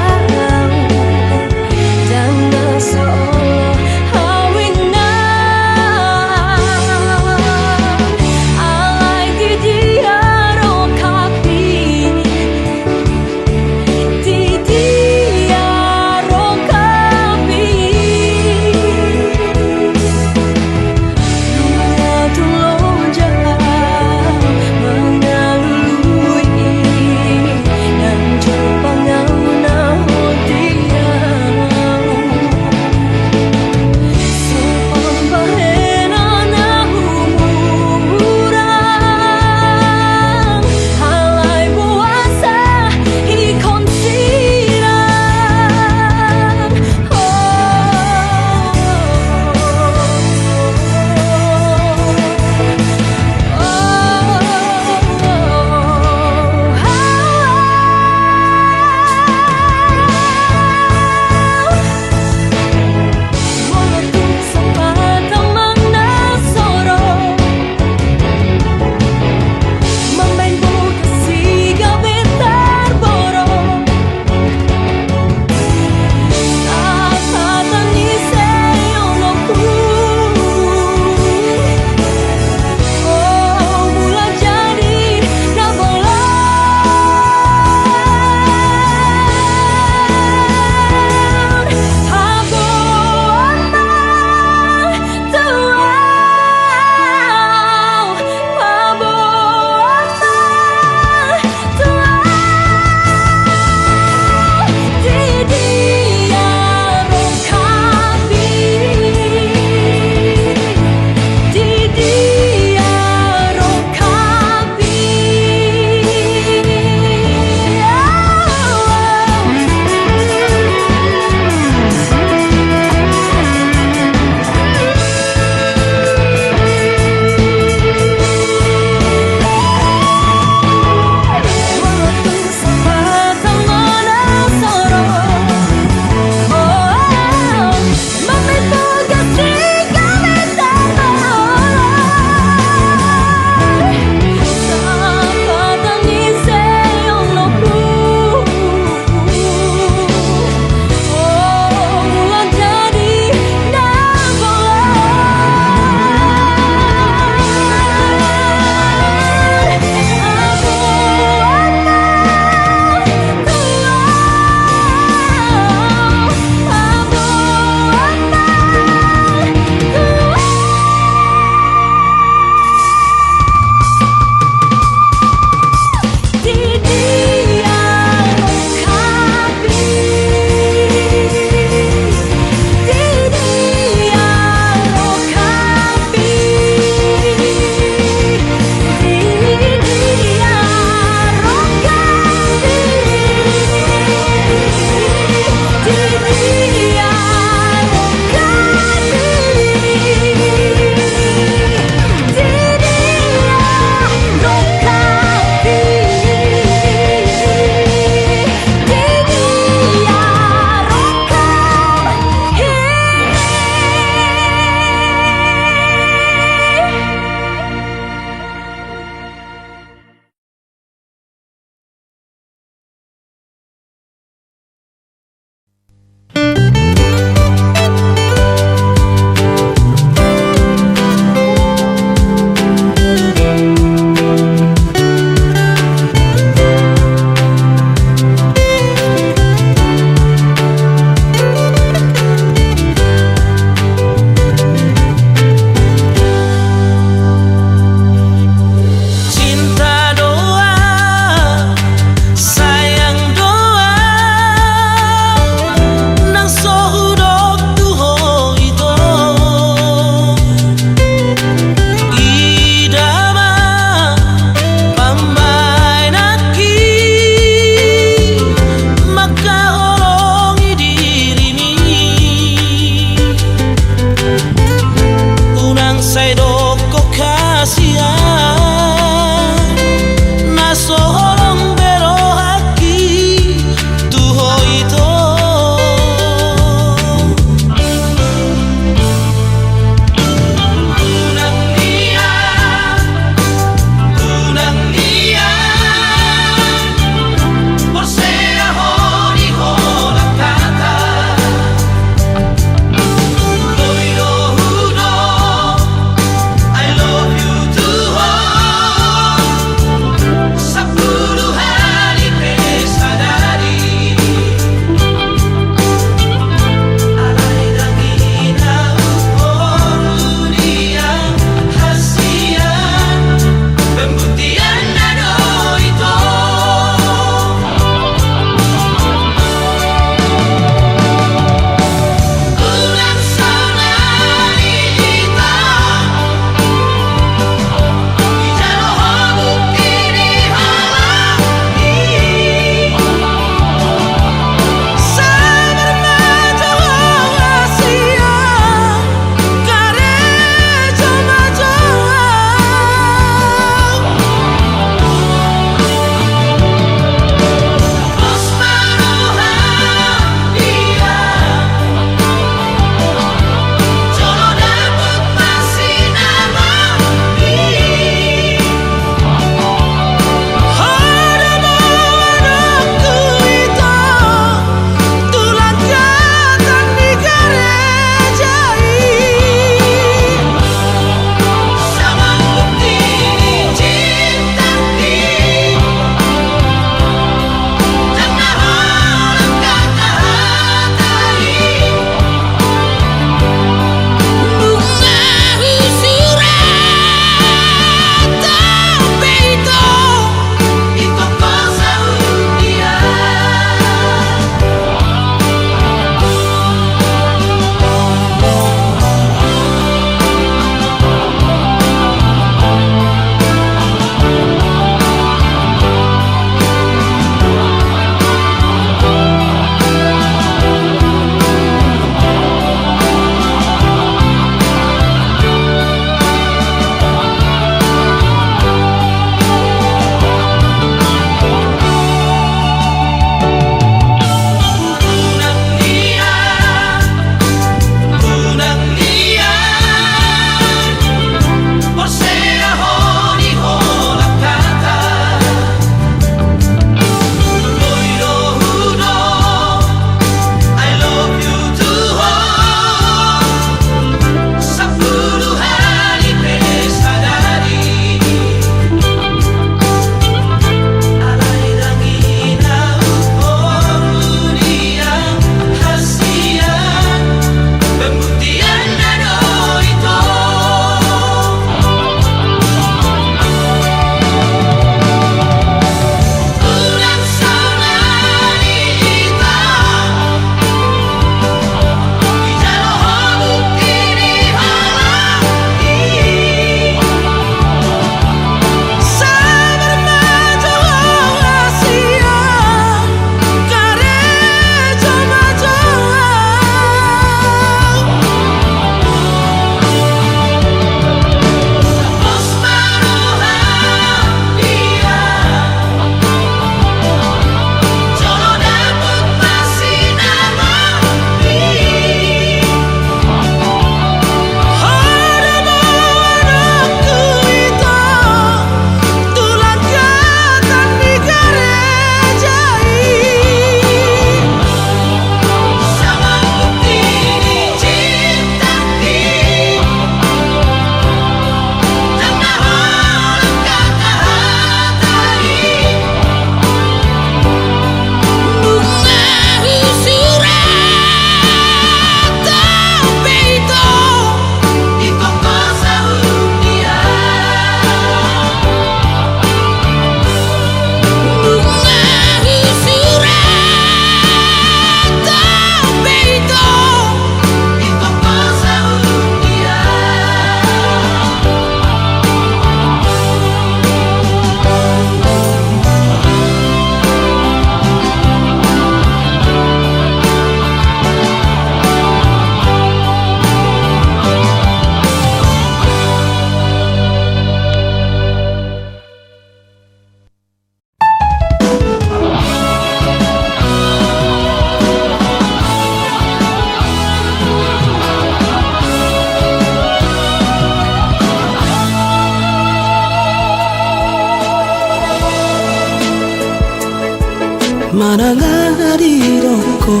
Manang aha didok ho,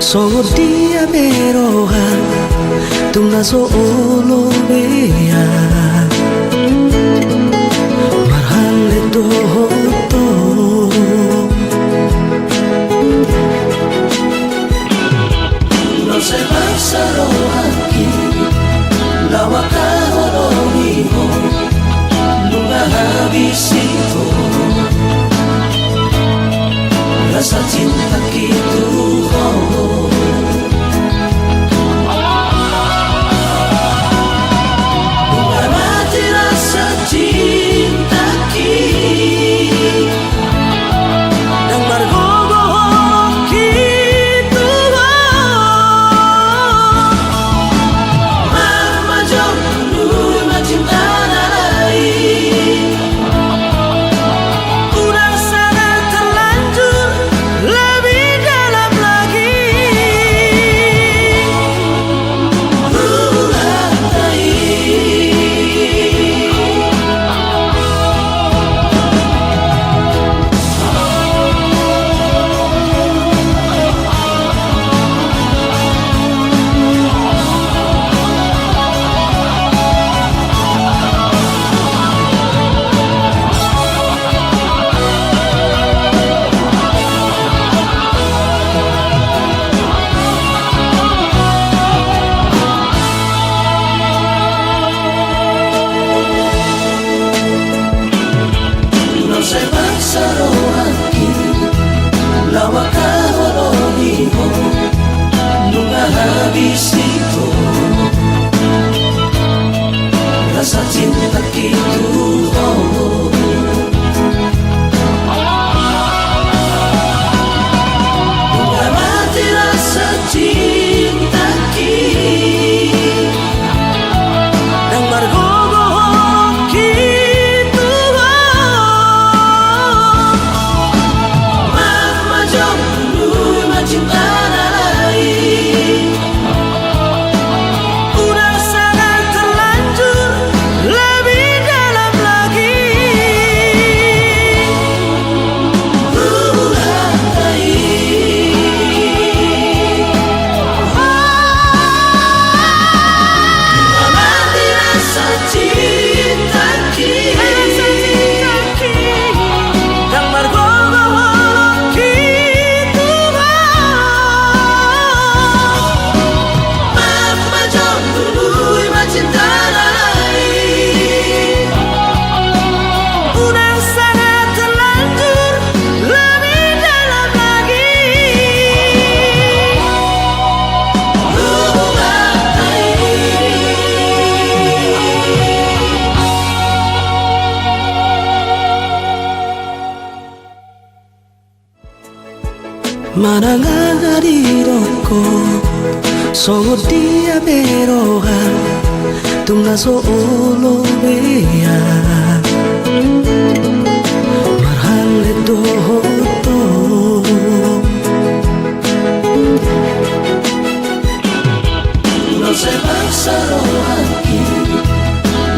songon dia pe roham, tung na so olo be ahu marhallet dohot ho. Tung sai paksa rohangki laho hatahonon ho, nunga habis i ho, rasa cintaki tu ho. Nunga mate rasa cintaki, ndang margogo holongki tu ho. Maaf ma jo, tundui ma cinta na lain. Unang sangat terlanjur lebih dalam lagi. Tung sai paksa rohangki laho hatahonon ho, nunga habis i ho, rasa cintaki tu ho. Nunga mate rasa cintaki, ndang margogo holongki tu ho. Maaf ma jo, tundui ma cinta na lain. Unang sangat terlanjur lebih dalam lagi. Mati rasa cintaki, ndang margogo holongki tu ho. Maaf ma jo, tundui ma cinta na lain. Unang sangat terlanjur lebih dalam lagi. Manang aha didok ho, songon dia pe roham, tung na so olo be ahu marhallet dohot ho. Tung sai paksa rohangki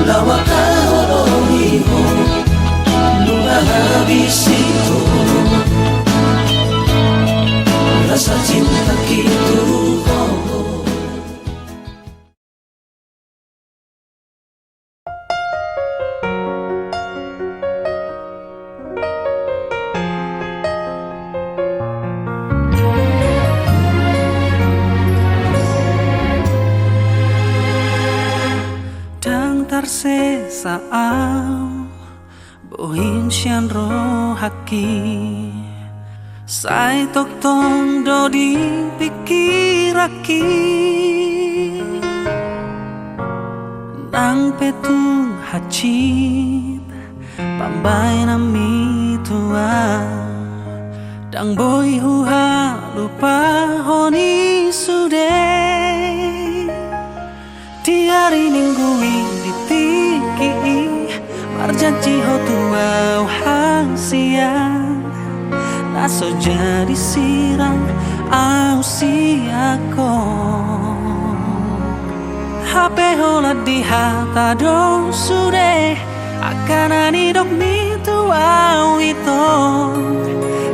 laho hatahonon ho, nunga habis i ho, rasa cintaki tu ho. Ndang tarsesa au bohim sian rohangki, sai tongtong do di pingkiranki. Nang pe tung hansit pambahenanmi tu au, ndang boi huhalupahon i sude. Di ari Minggu i, di tingki i, marjanji ho tu au hasian, na so jadi sirang au sian ho. Hape holan di hata do sude angka na nidokmi tu au, ito.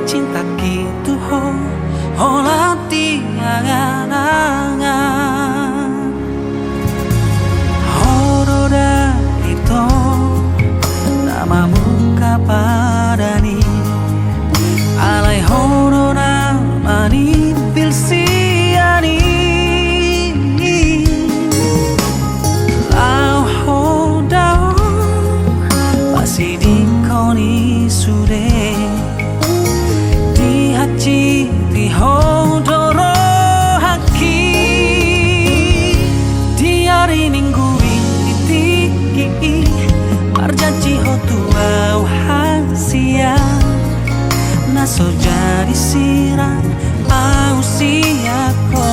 Cinta Holan di angan-angan. Ho do da ito na mamungka padan i, alai ho do na manimpil sian i. Laho ho dao pasidinghon i sude, dihajiti ho do rohangki. Di ari Minggu i, di tingki i, marjanji ho tu au hasian, na so jadi sirang au sian ho.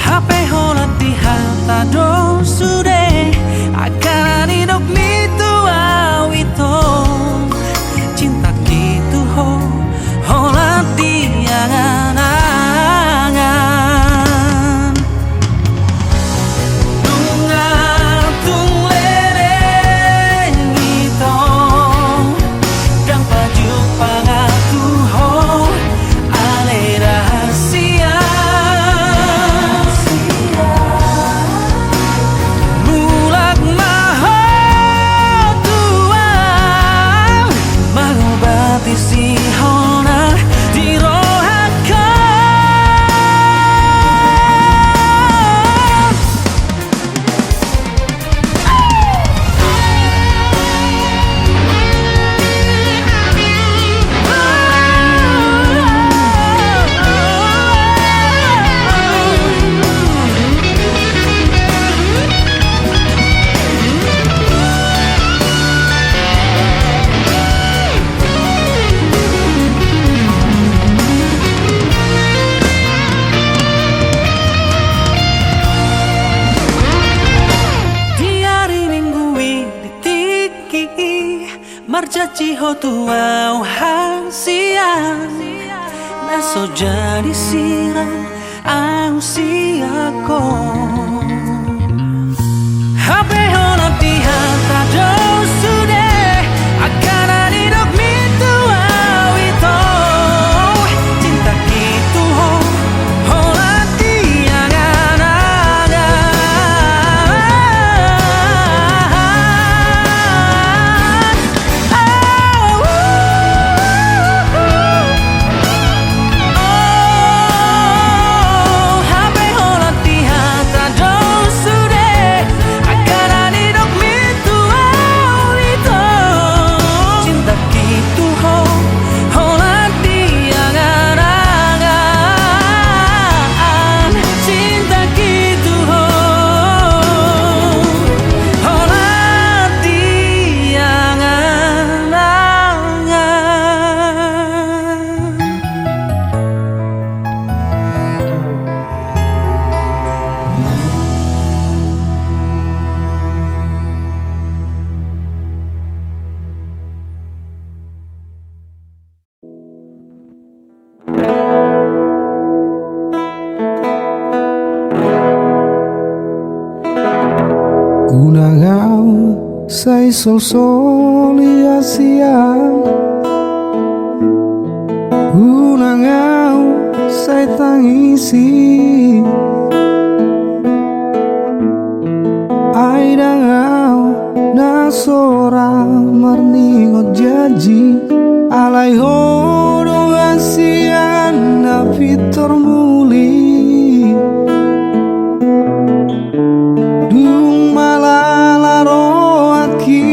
Hape holan di hata do sude, angka na nidokmi tu au ito, cintangki tu ho, holan di angan-angan. Nunga tung leleng ito, ndang pajumpang au tu ho, ale rahasia. Mulak ma ho tu au, mangubati sihol na di rohangkon. Di ari Minggu i, di tingki i, marjanji ho tu au hasian, na so jadi sirang au sian ho. Hape holan di hata do sude, angka na nidokmi tu au ito, cintangki tu ho, holan di angan-angan. Unang au sai solsoli hasian, unang au sai tangisi. Ai ndang au na so ra marningot janji, alai ho do hasian na pintor muli. Dung malala rohangki,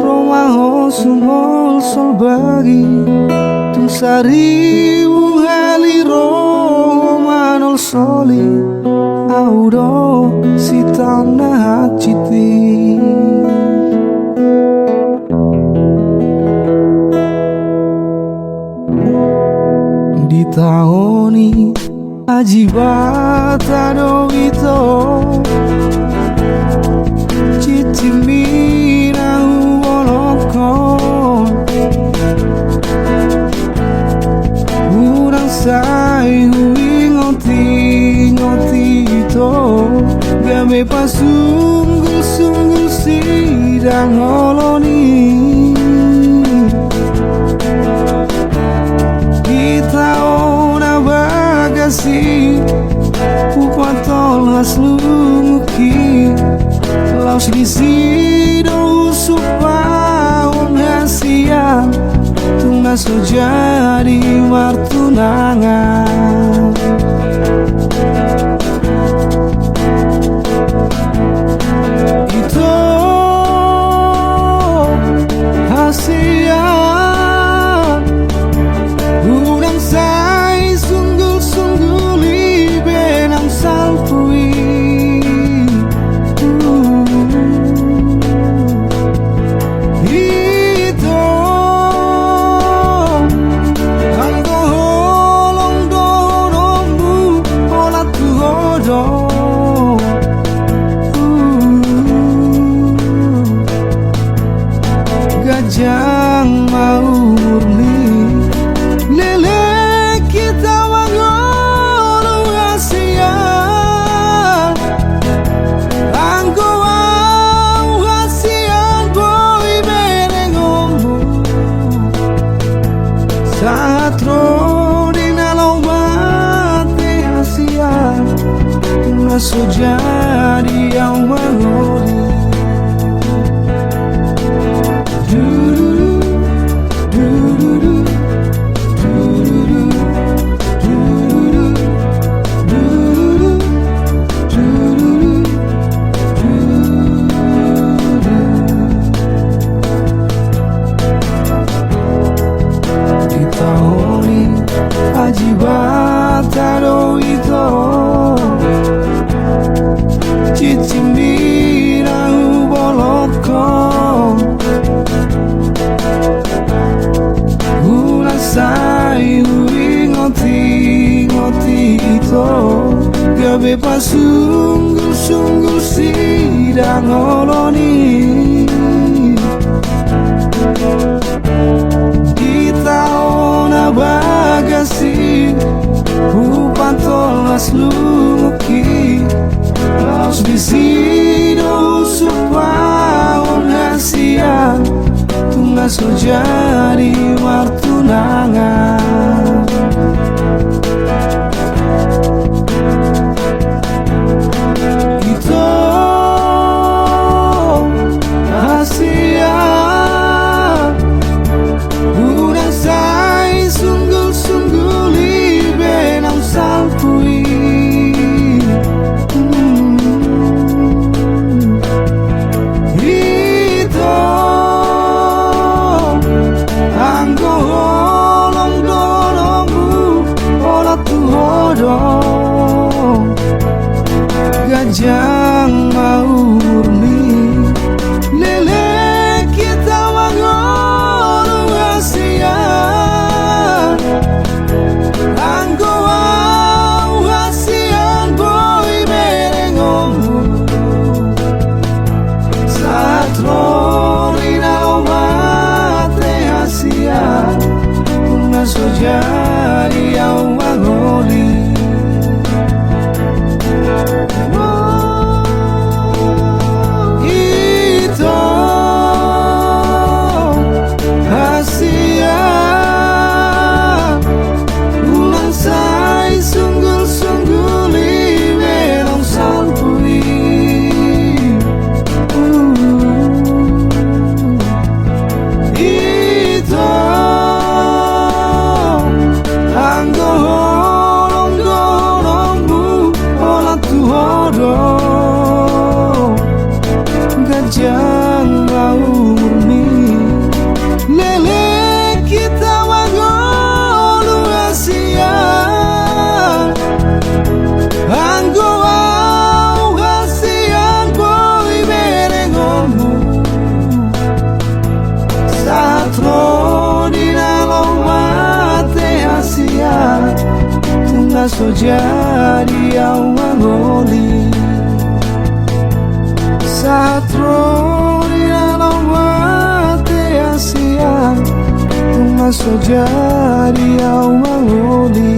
ro ma ho sumolsol bagi. Tung saribu hali ro manolsoli, au do sitaon na hansit i. Di taon i aji bata do ito, cicimi na hubolongkon. Unang sai huingot-ingot ito, gabe pasunggul-sunggul sidang holong i. Disi do husumpahon hasian, tung na so jadi martunangan. Ito hasian, unang sai sunggulsungguli be nang salpu i. Ito, anggo holong dohononmu, holan tu ho do. Ganjang ma umurni, leleng hita mangolu hasian. Anggo au hasian boi berengonmu, sahat ro di na laho mate hasian, na so jadi au mangolu. Ditaon i aji bata do ito, cicing ni na hubolongkon. Unang sai huingotingot ito, gabe pasunggulsunggul sidang olo ni. Ditaon na bagas i hupatolhas lungok i, laos disi do husumpahon hasian, tung na so jadi martunangan. Ito hasian, unang sai sunggulsungguli be nang salpu i. Ito, anggo holong dohononmu, holan tu ho do. Ganjang ma umurni, leleng hita mangolu hasian. Anggo au hasian boi berengonmu, sahat ro di na laho mate hasian, tung na so jadi au mangolu. Ito hasian, unang sai sunggulsungguli be nang salpu i. Ito, anggo holong dohononmu, holan tu ho do. Ganjang ma umurni, leleng hita mangolu hasian. Anggo au hasian boi berengonmu, sahat ro di na laho mate hasian, tung na so jadi au mangolu. Sahat ro di na laho mate hasian, tung na so jadi au mangolu.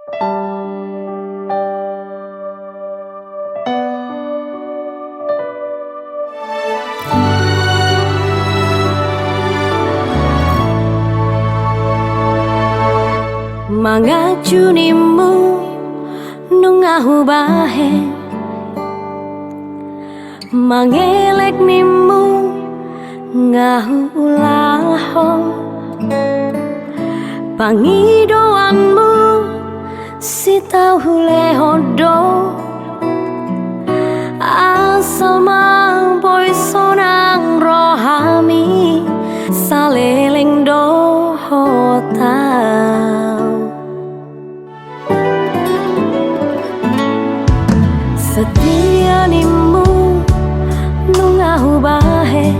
Mangacu nimmu nunga hubahen, mangelek nimmu nga huulahon. Pangidoanmu sitau hulehon do, asa ma boi sonang rohami saleleng dohot au. Setia nimmu nunga hubahen,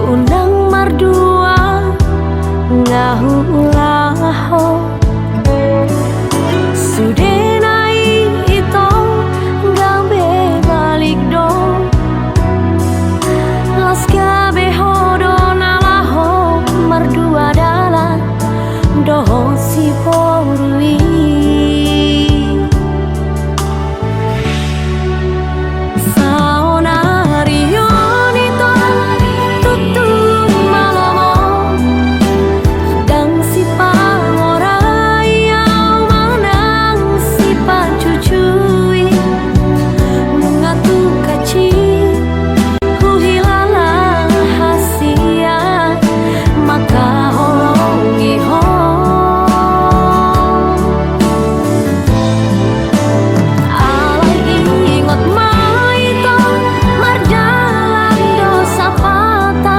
unang mardua nga huulahon. Sudena i ito gabe balik do, las gabe ho do na laho mardua dalan dohot si boru i. Saonari on ito tutu ma lomo, ndang sipangorai au manang sipacucui. Nunga tung hansit huhilala hasian mangkaholongi ho. Alai ingot ma ito mardalan do sapata,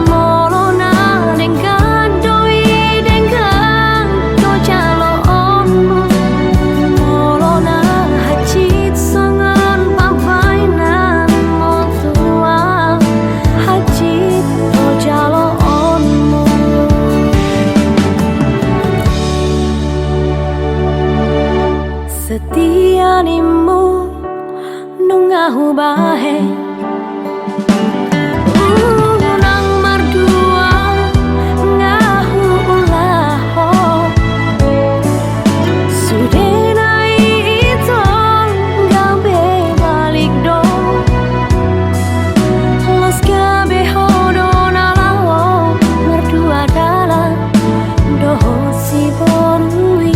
molo na denggan do i denggan do jaloonmu, molo na hansit songon pambahenan motual hansit do jaloonmu. Setia nimmu nunga hubahen, unang mardua nga huulahon. Sudena i ito gabe balik do, las gabe ho do na laho mardua dalan dohot si boru i.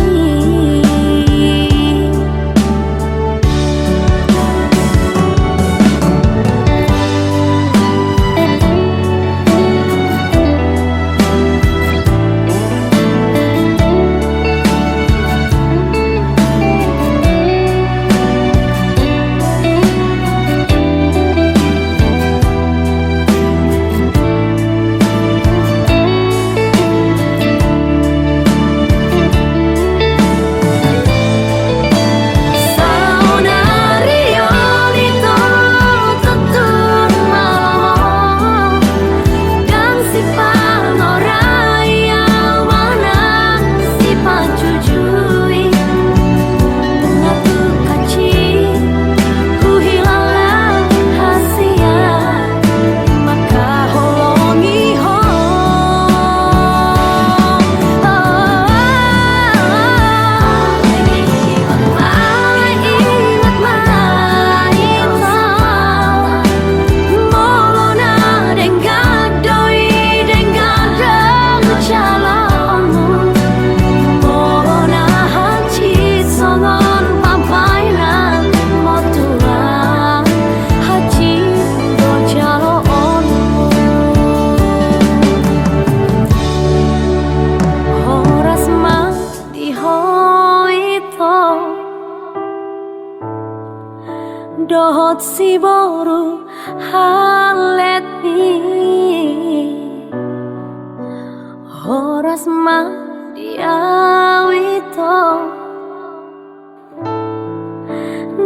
Saonari on ito tutu ma lomo, ndang sipangorai au manang sipacucui. Nunga tung hansit huhilala hasian mangkaholongi ho. Molo na denggan do i denggan do jaloonmu, molo na hansit songon pambahenan motual hansit do jaloonmu. Horas ma di ho ito dohot si boru halletmi. Horas ma di au ito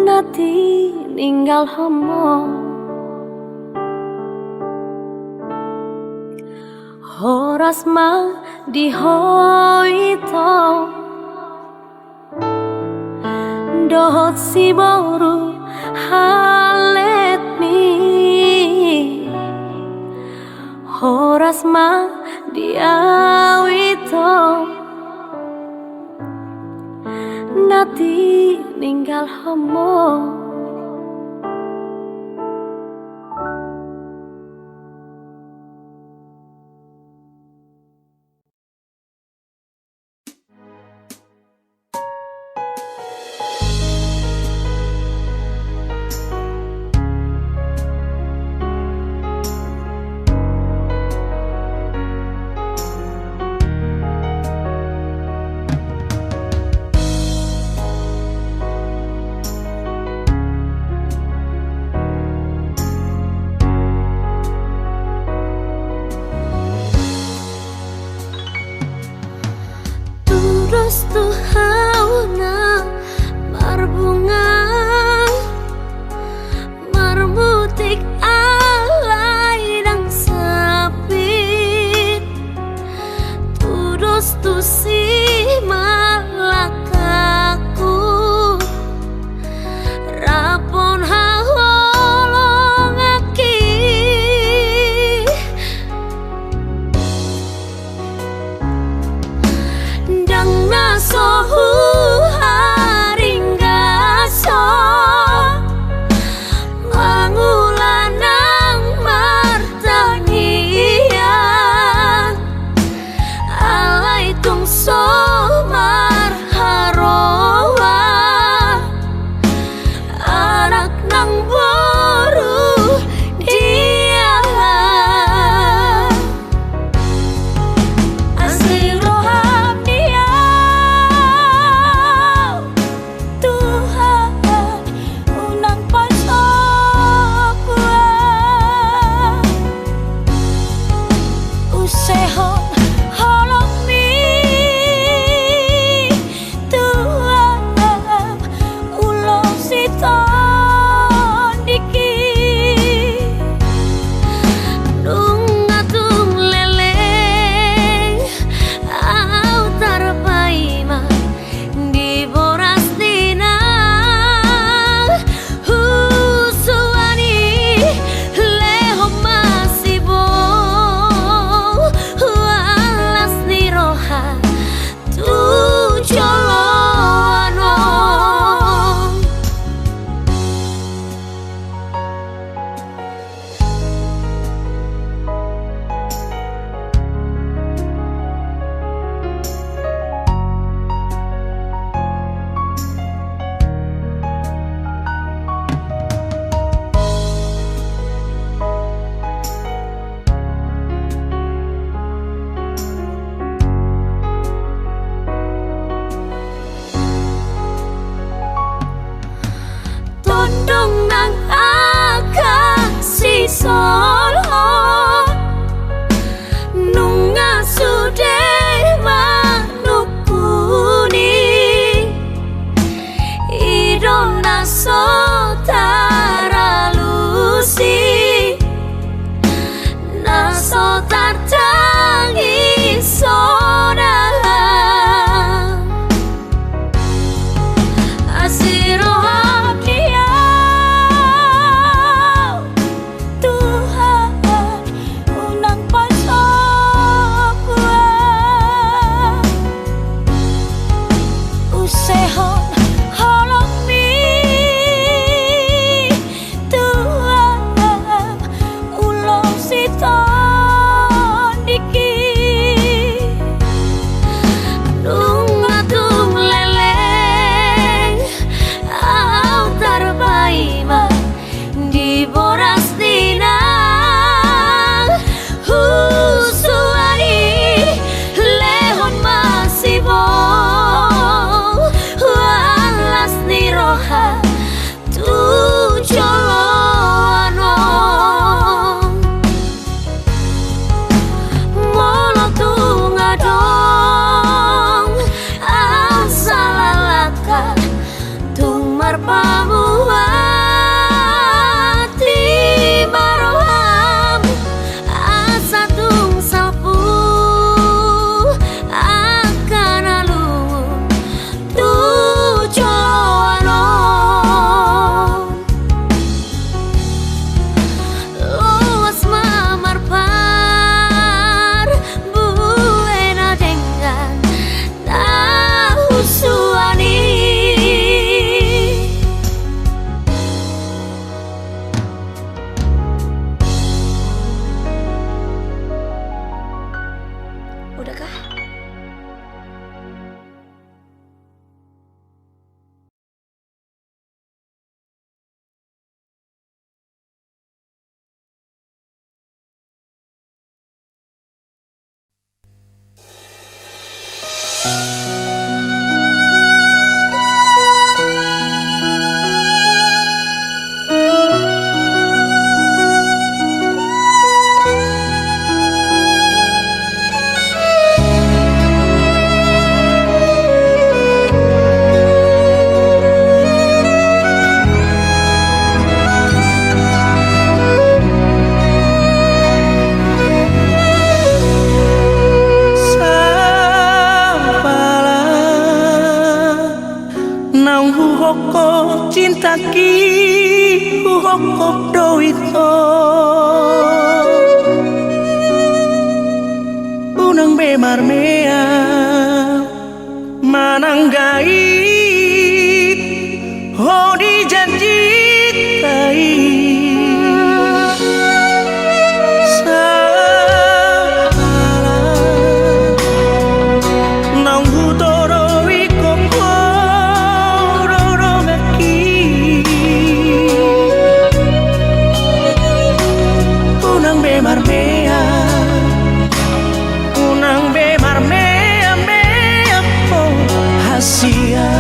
na tininggalhonmu. Horas ma di ho ito dohot si boru halletmi. Horas ma di au ito na tininggalhon ho. Tudos tu hau na marbunga, marmutik alai ndang sempit. Tudos tu simalangkahku, rap dohot haholonganki. Ndang na so huharinggashon, mangula nang martangiang, alai tung so marharoa anak nang boru dia. Asi roham di ahu, Tuhan, unang pasobuan. Usehon holongmi tu ahu, ulos i tondingki. Nunga tung leleng ahu tarpaima di boras ni na husuan i, lehon ma siboan Udah kah? Sapala naung huhophop cintaki, huhophop do i ho. Unang be marmeam manang gait ho di janjita i. Sapala naung hutodoi ho do donganki. Unang be marmeam, unang be marmeam-meam ho, hasia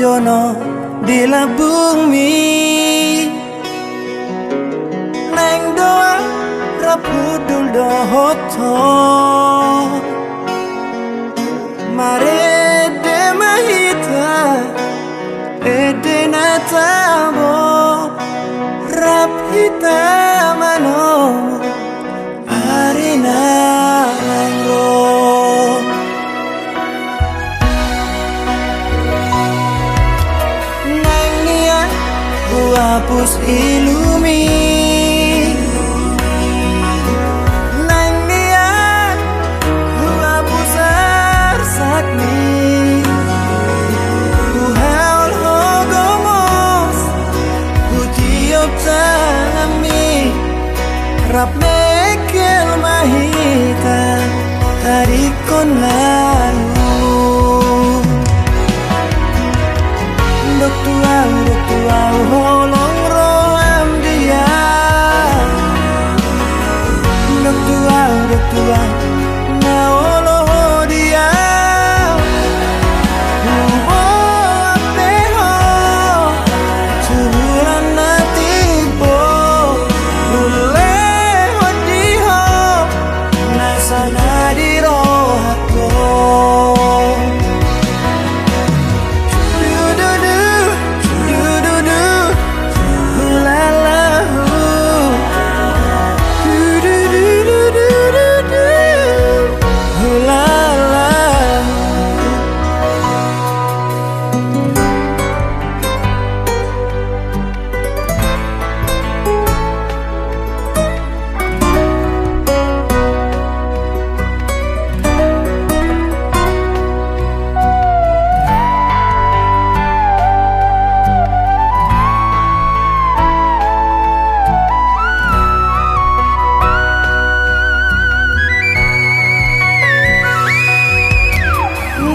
Dono di lambungmi, naeng doa rap hundul dohot ho. Marende ma hita, ende na tabo, rap hita manomu ari na naeng ro. Naeng nian huhapus ilumi, naeng nian huhapus arsakmi, huhaol ho gomos, hutiop tanganmi, rap mengkel ma hita tadingkon na luhut. Dok tu ahu, dok tu ahu, holong roham di ahu. Dok tu ahu, dok tu ahu, na olo ho di ahu. Huboan pe ho tu holan na timbo, hulehon di ho nasa na di rohangku. Du, du, du, du, du, du, du. Hulala, hu. Du, du, du, du, du, du, du. Hulala, hu.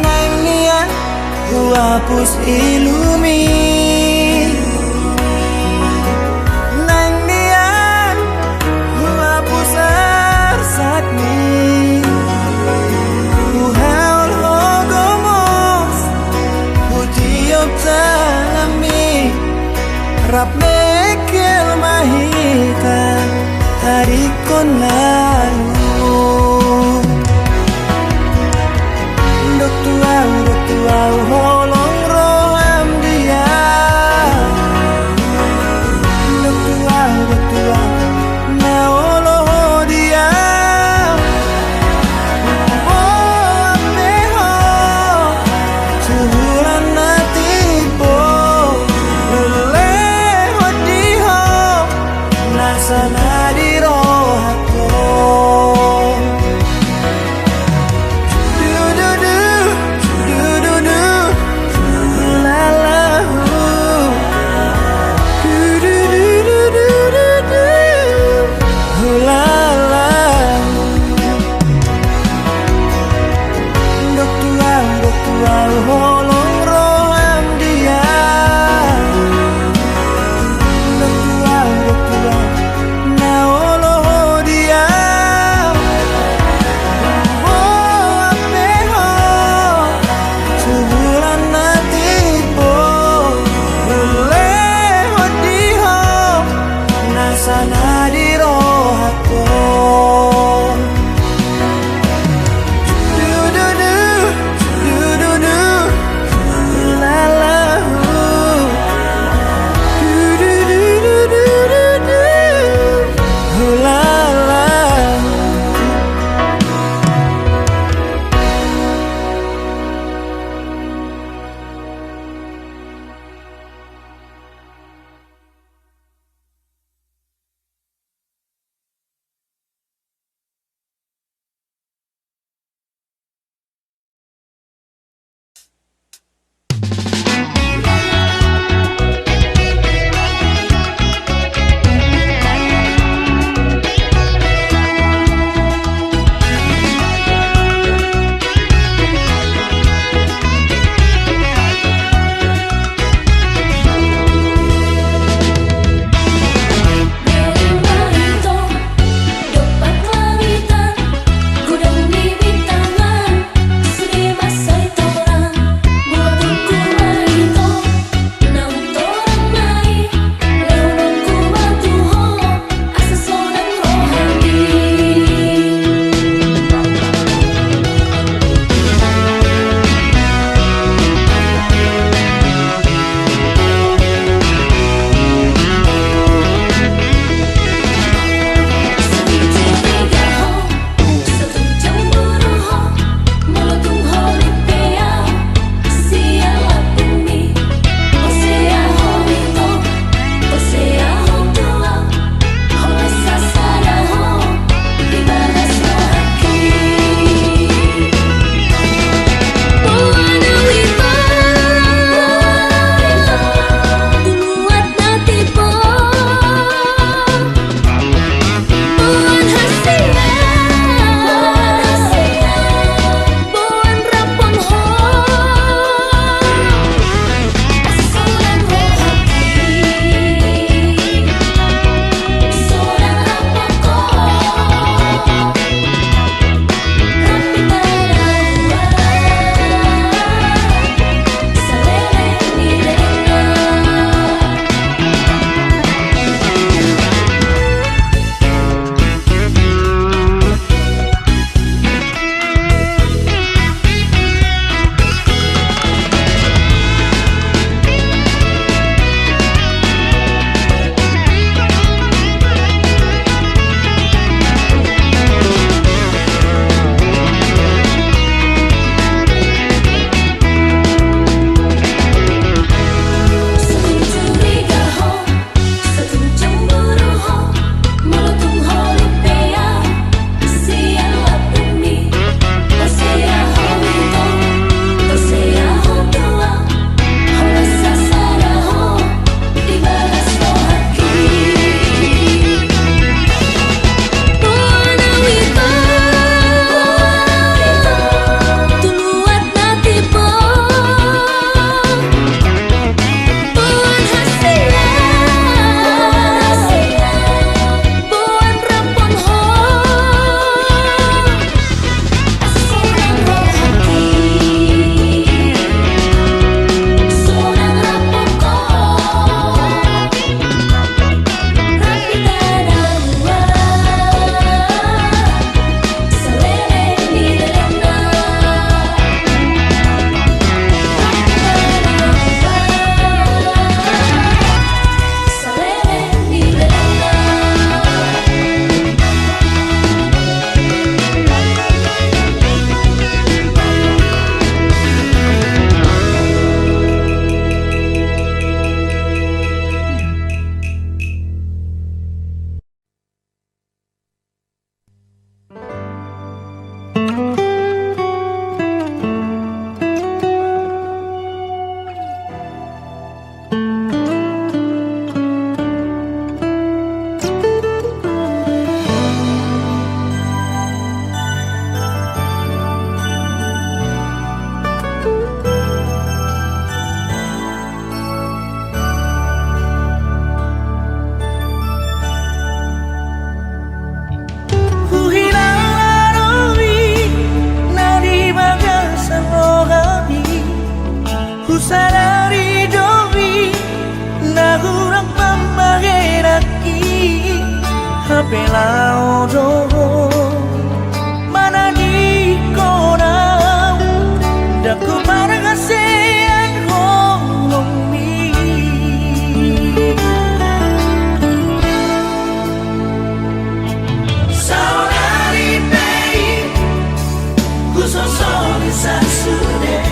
Naeng nian huhapus ilumi, naeng nian huhapus arsakmi, huhaol ho gomos, hutiop tanganmi, rap mengkel ma hita tadingkon na luhut. Dok tu ahu, dok tu ahu, holong roham di ahu. Dok tu ahu, dok tu ahu, na olo ho di ahu. Huboan pe ho tu holan na timbo, hulehon di ho nasa na di rohangku. Pe laho do ho manadingkon au, ndang huparhaseang holongmi. Saonari pe i husosoli sasude.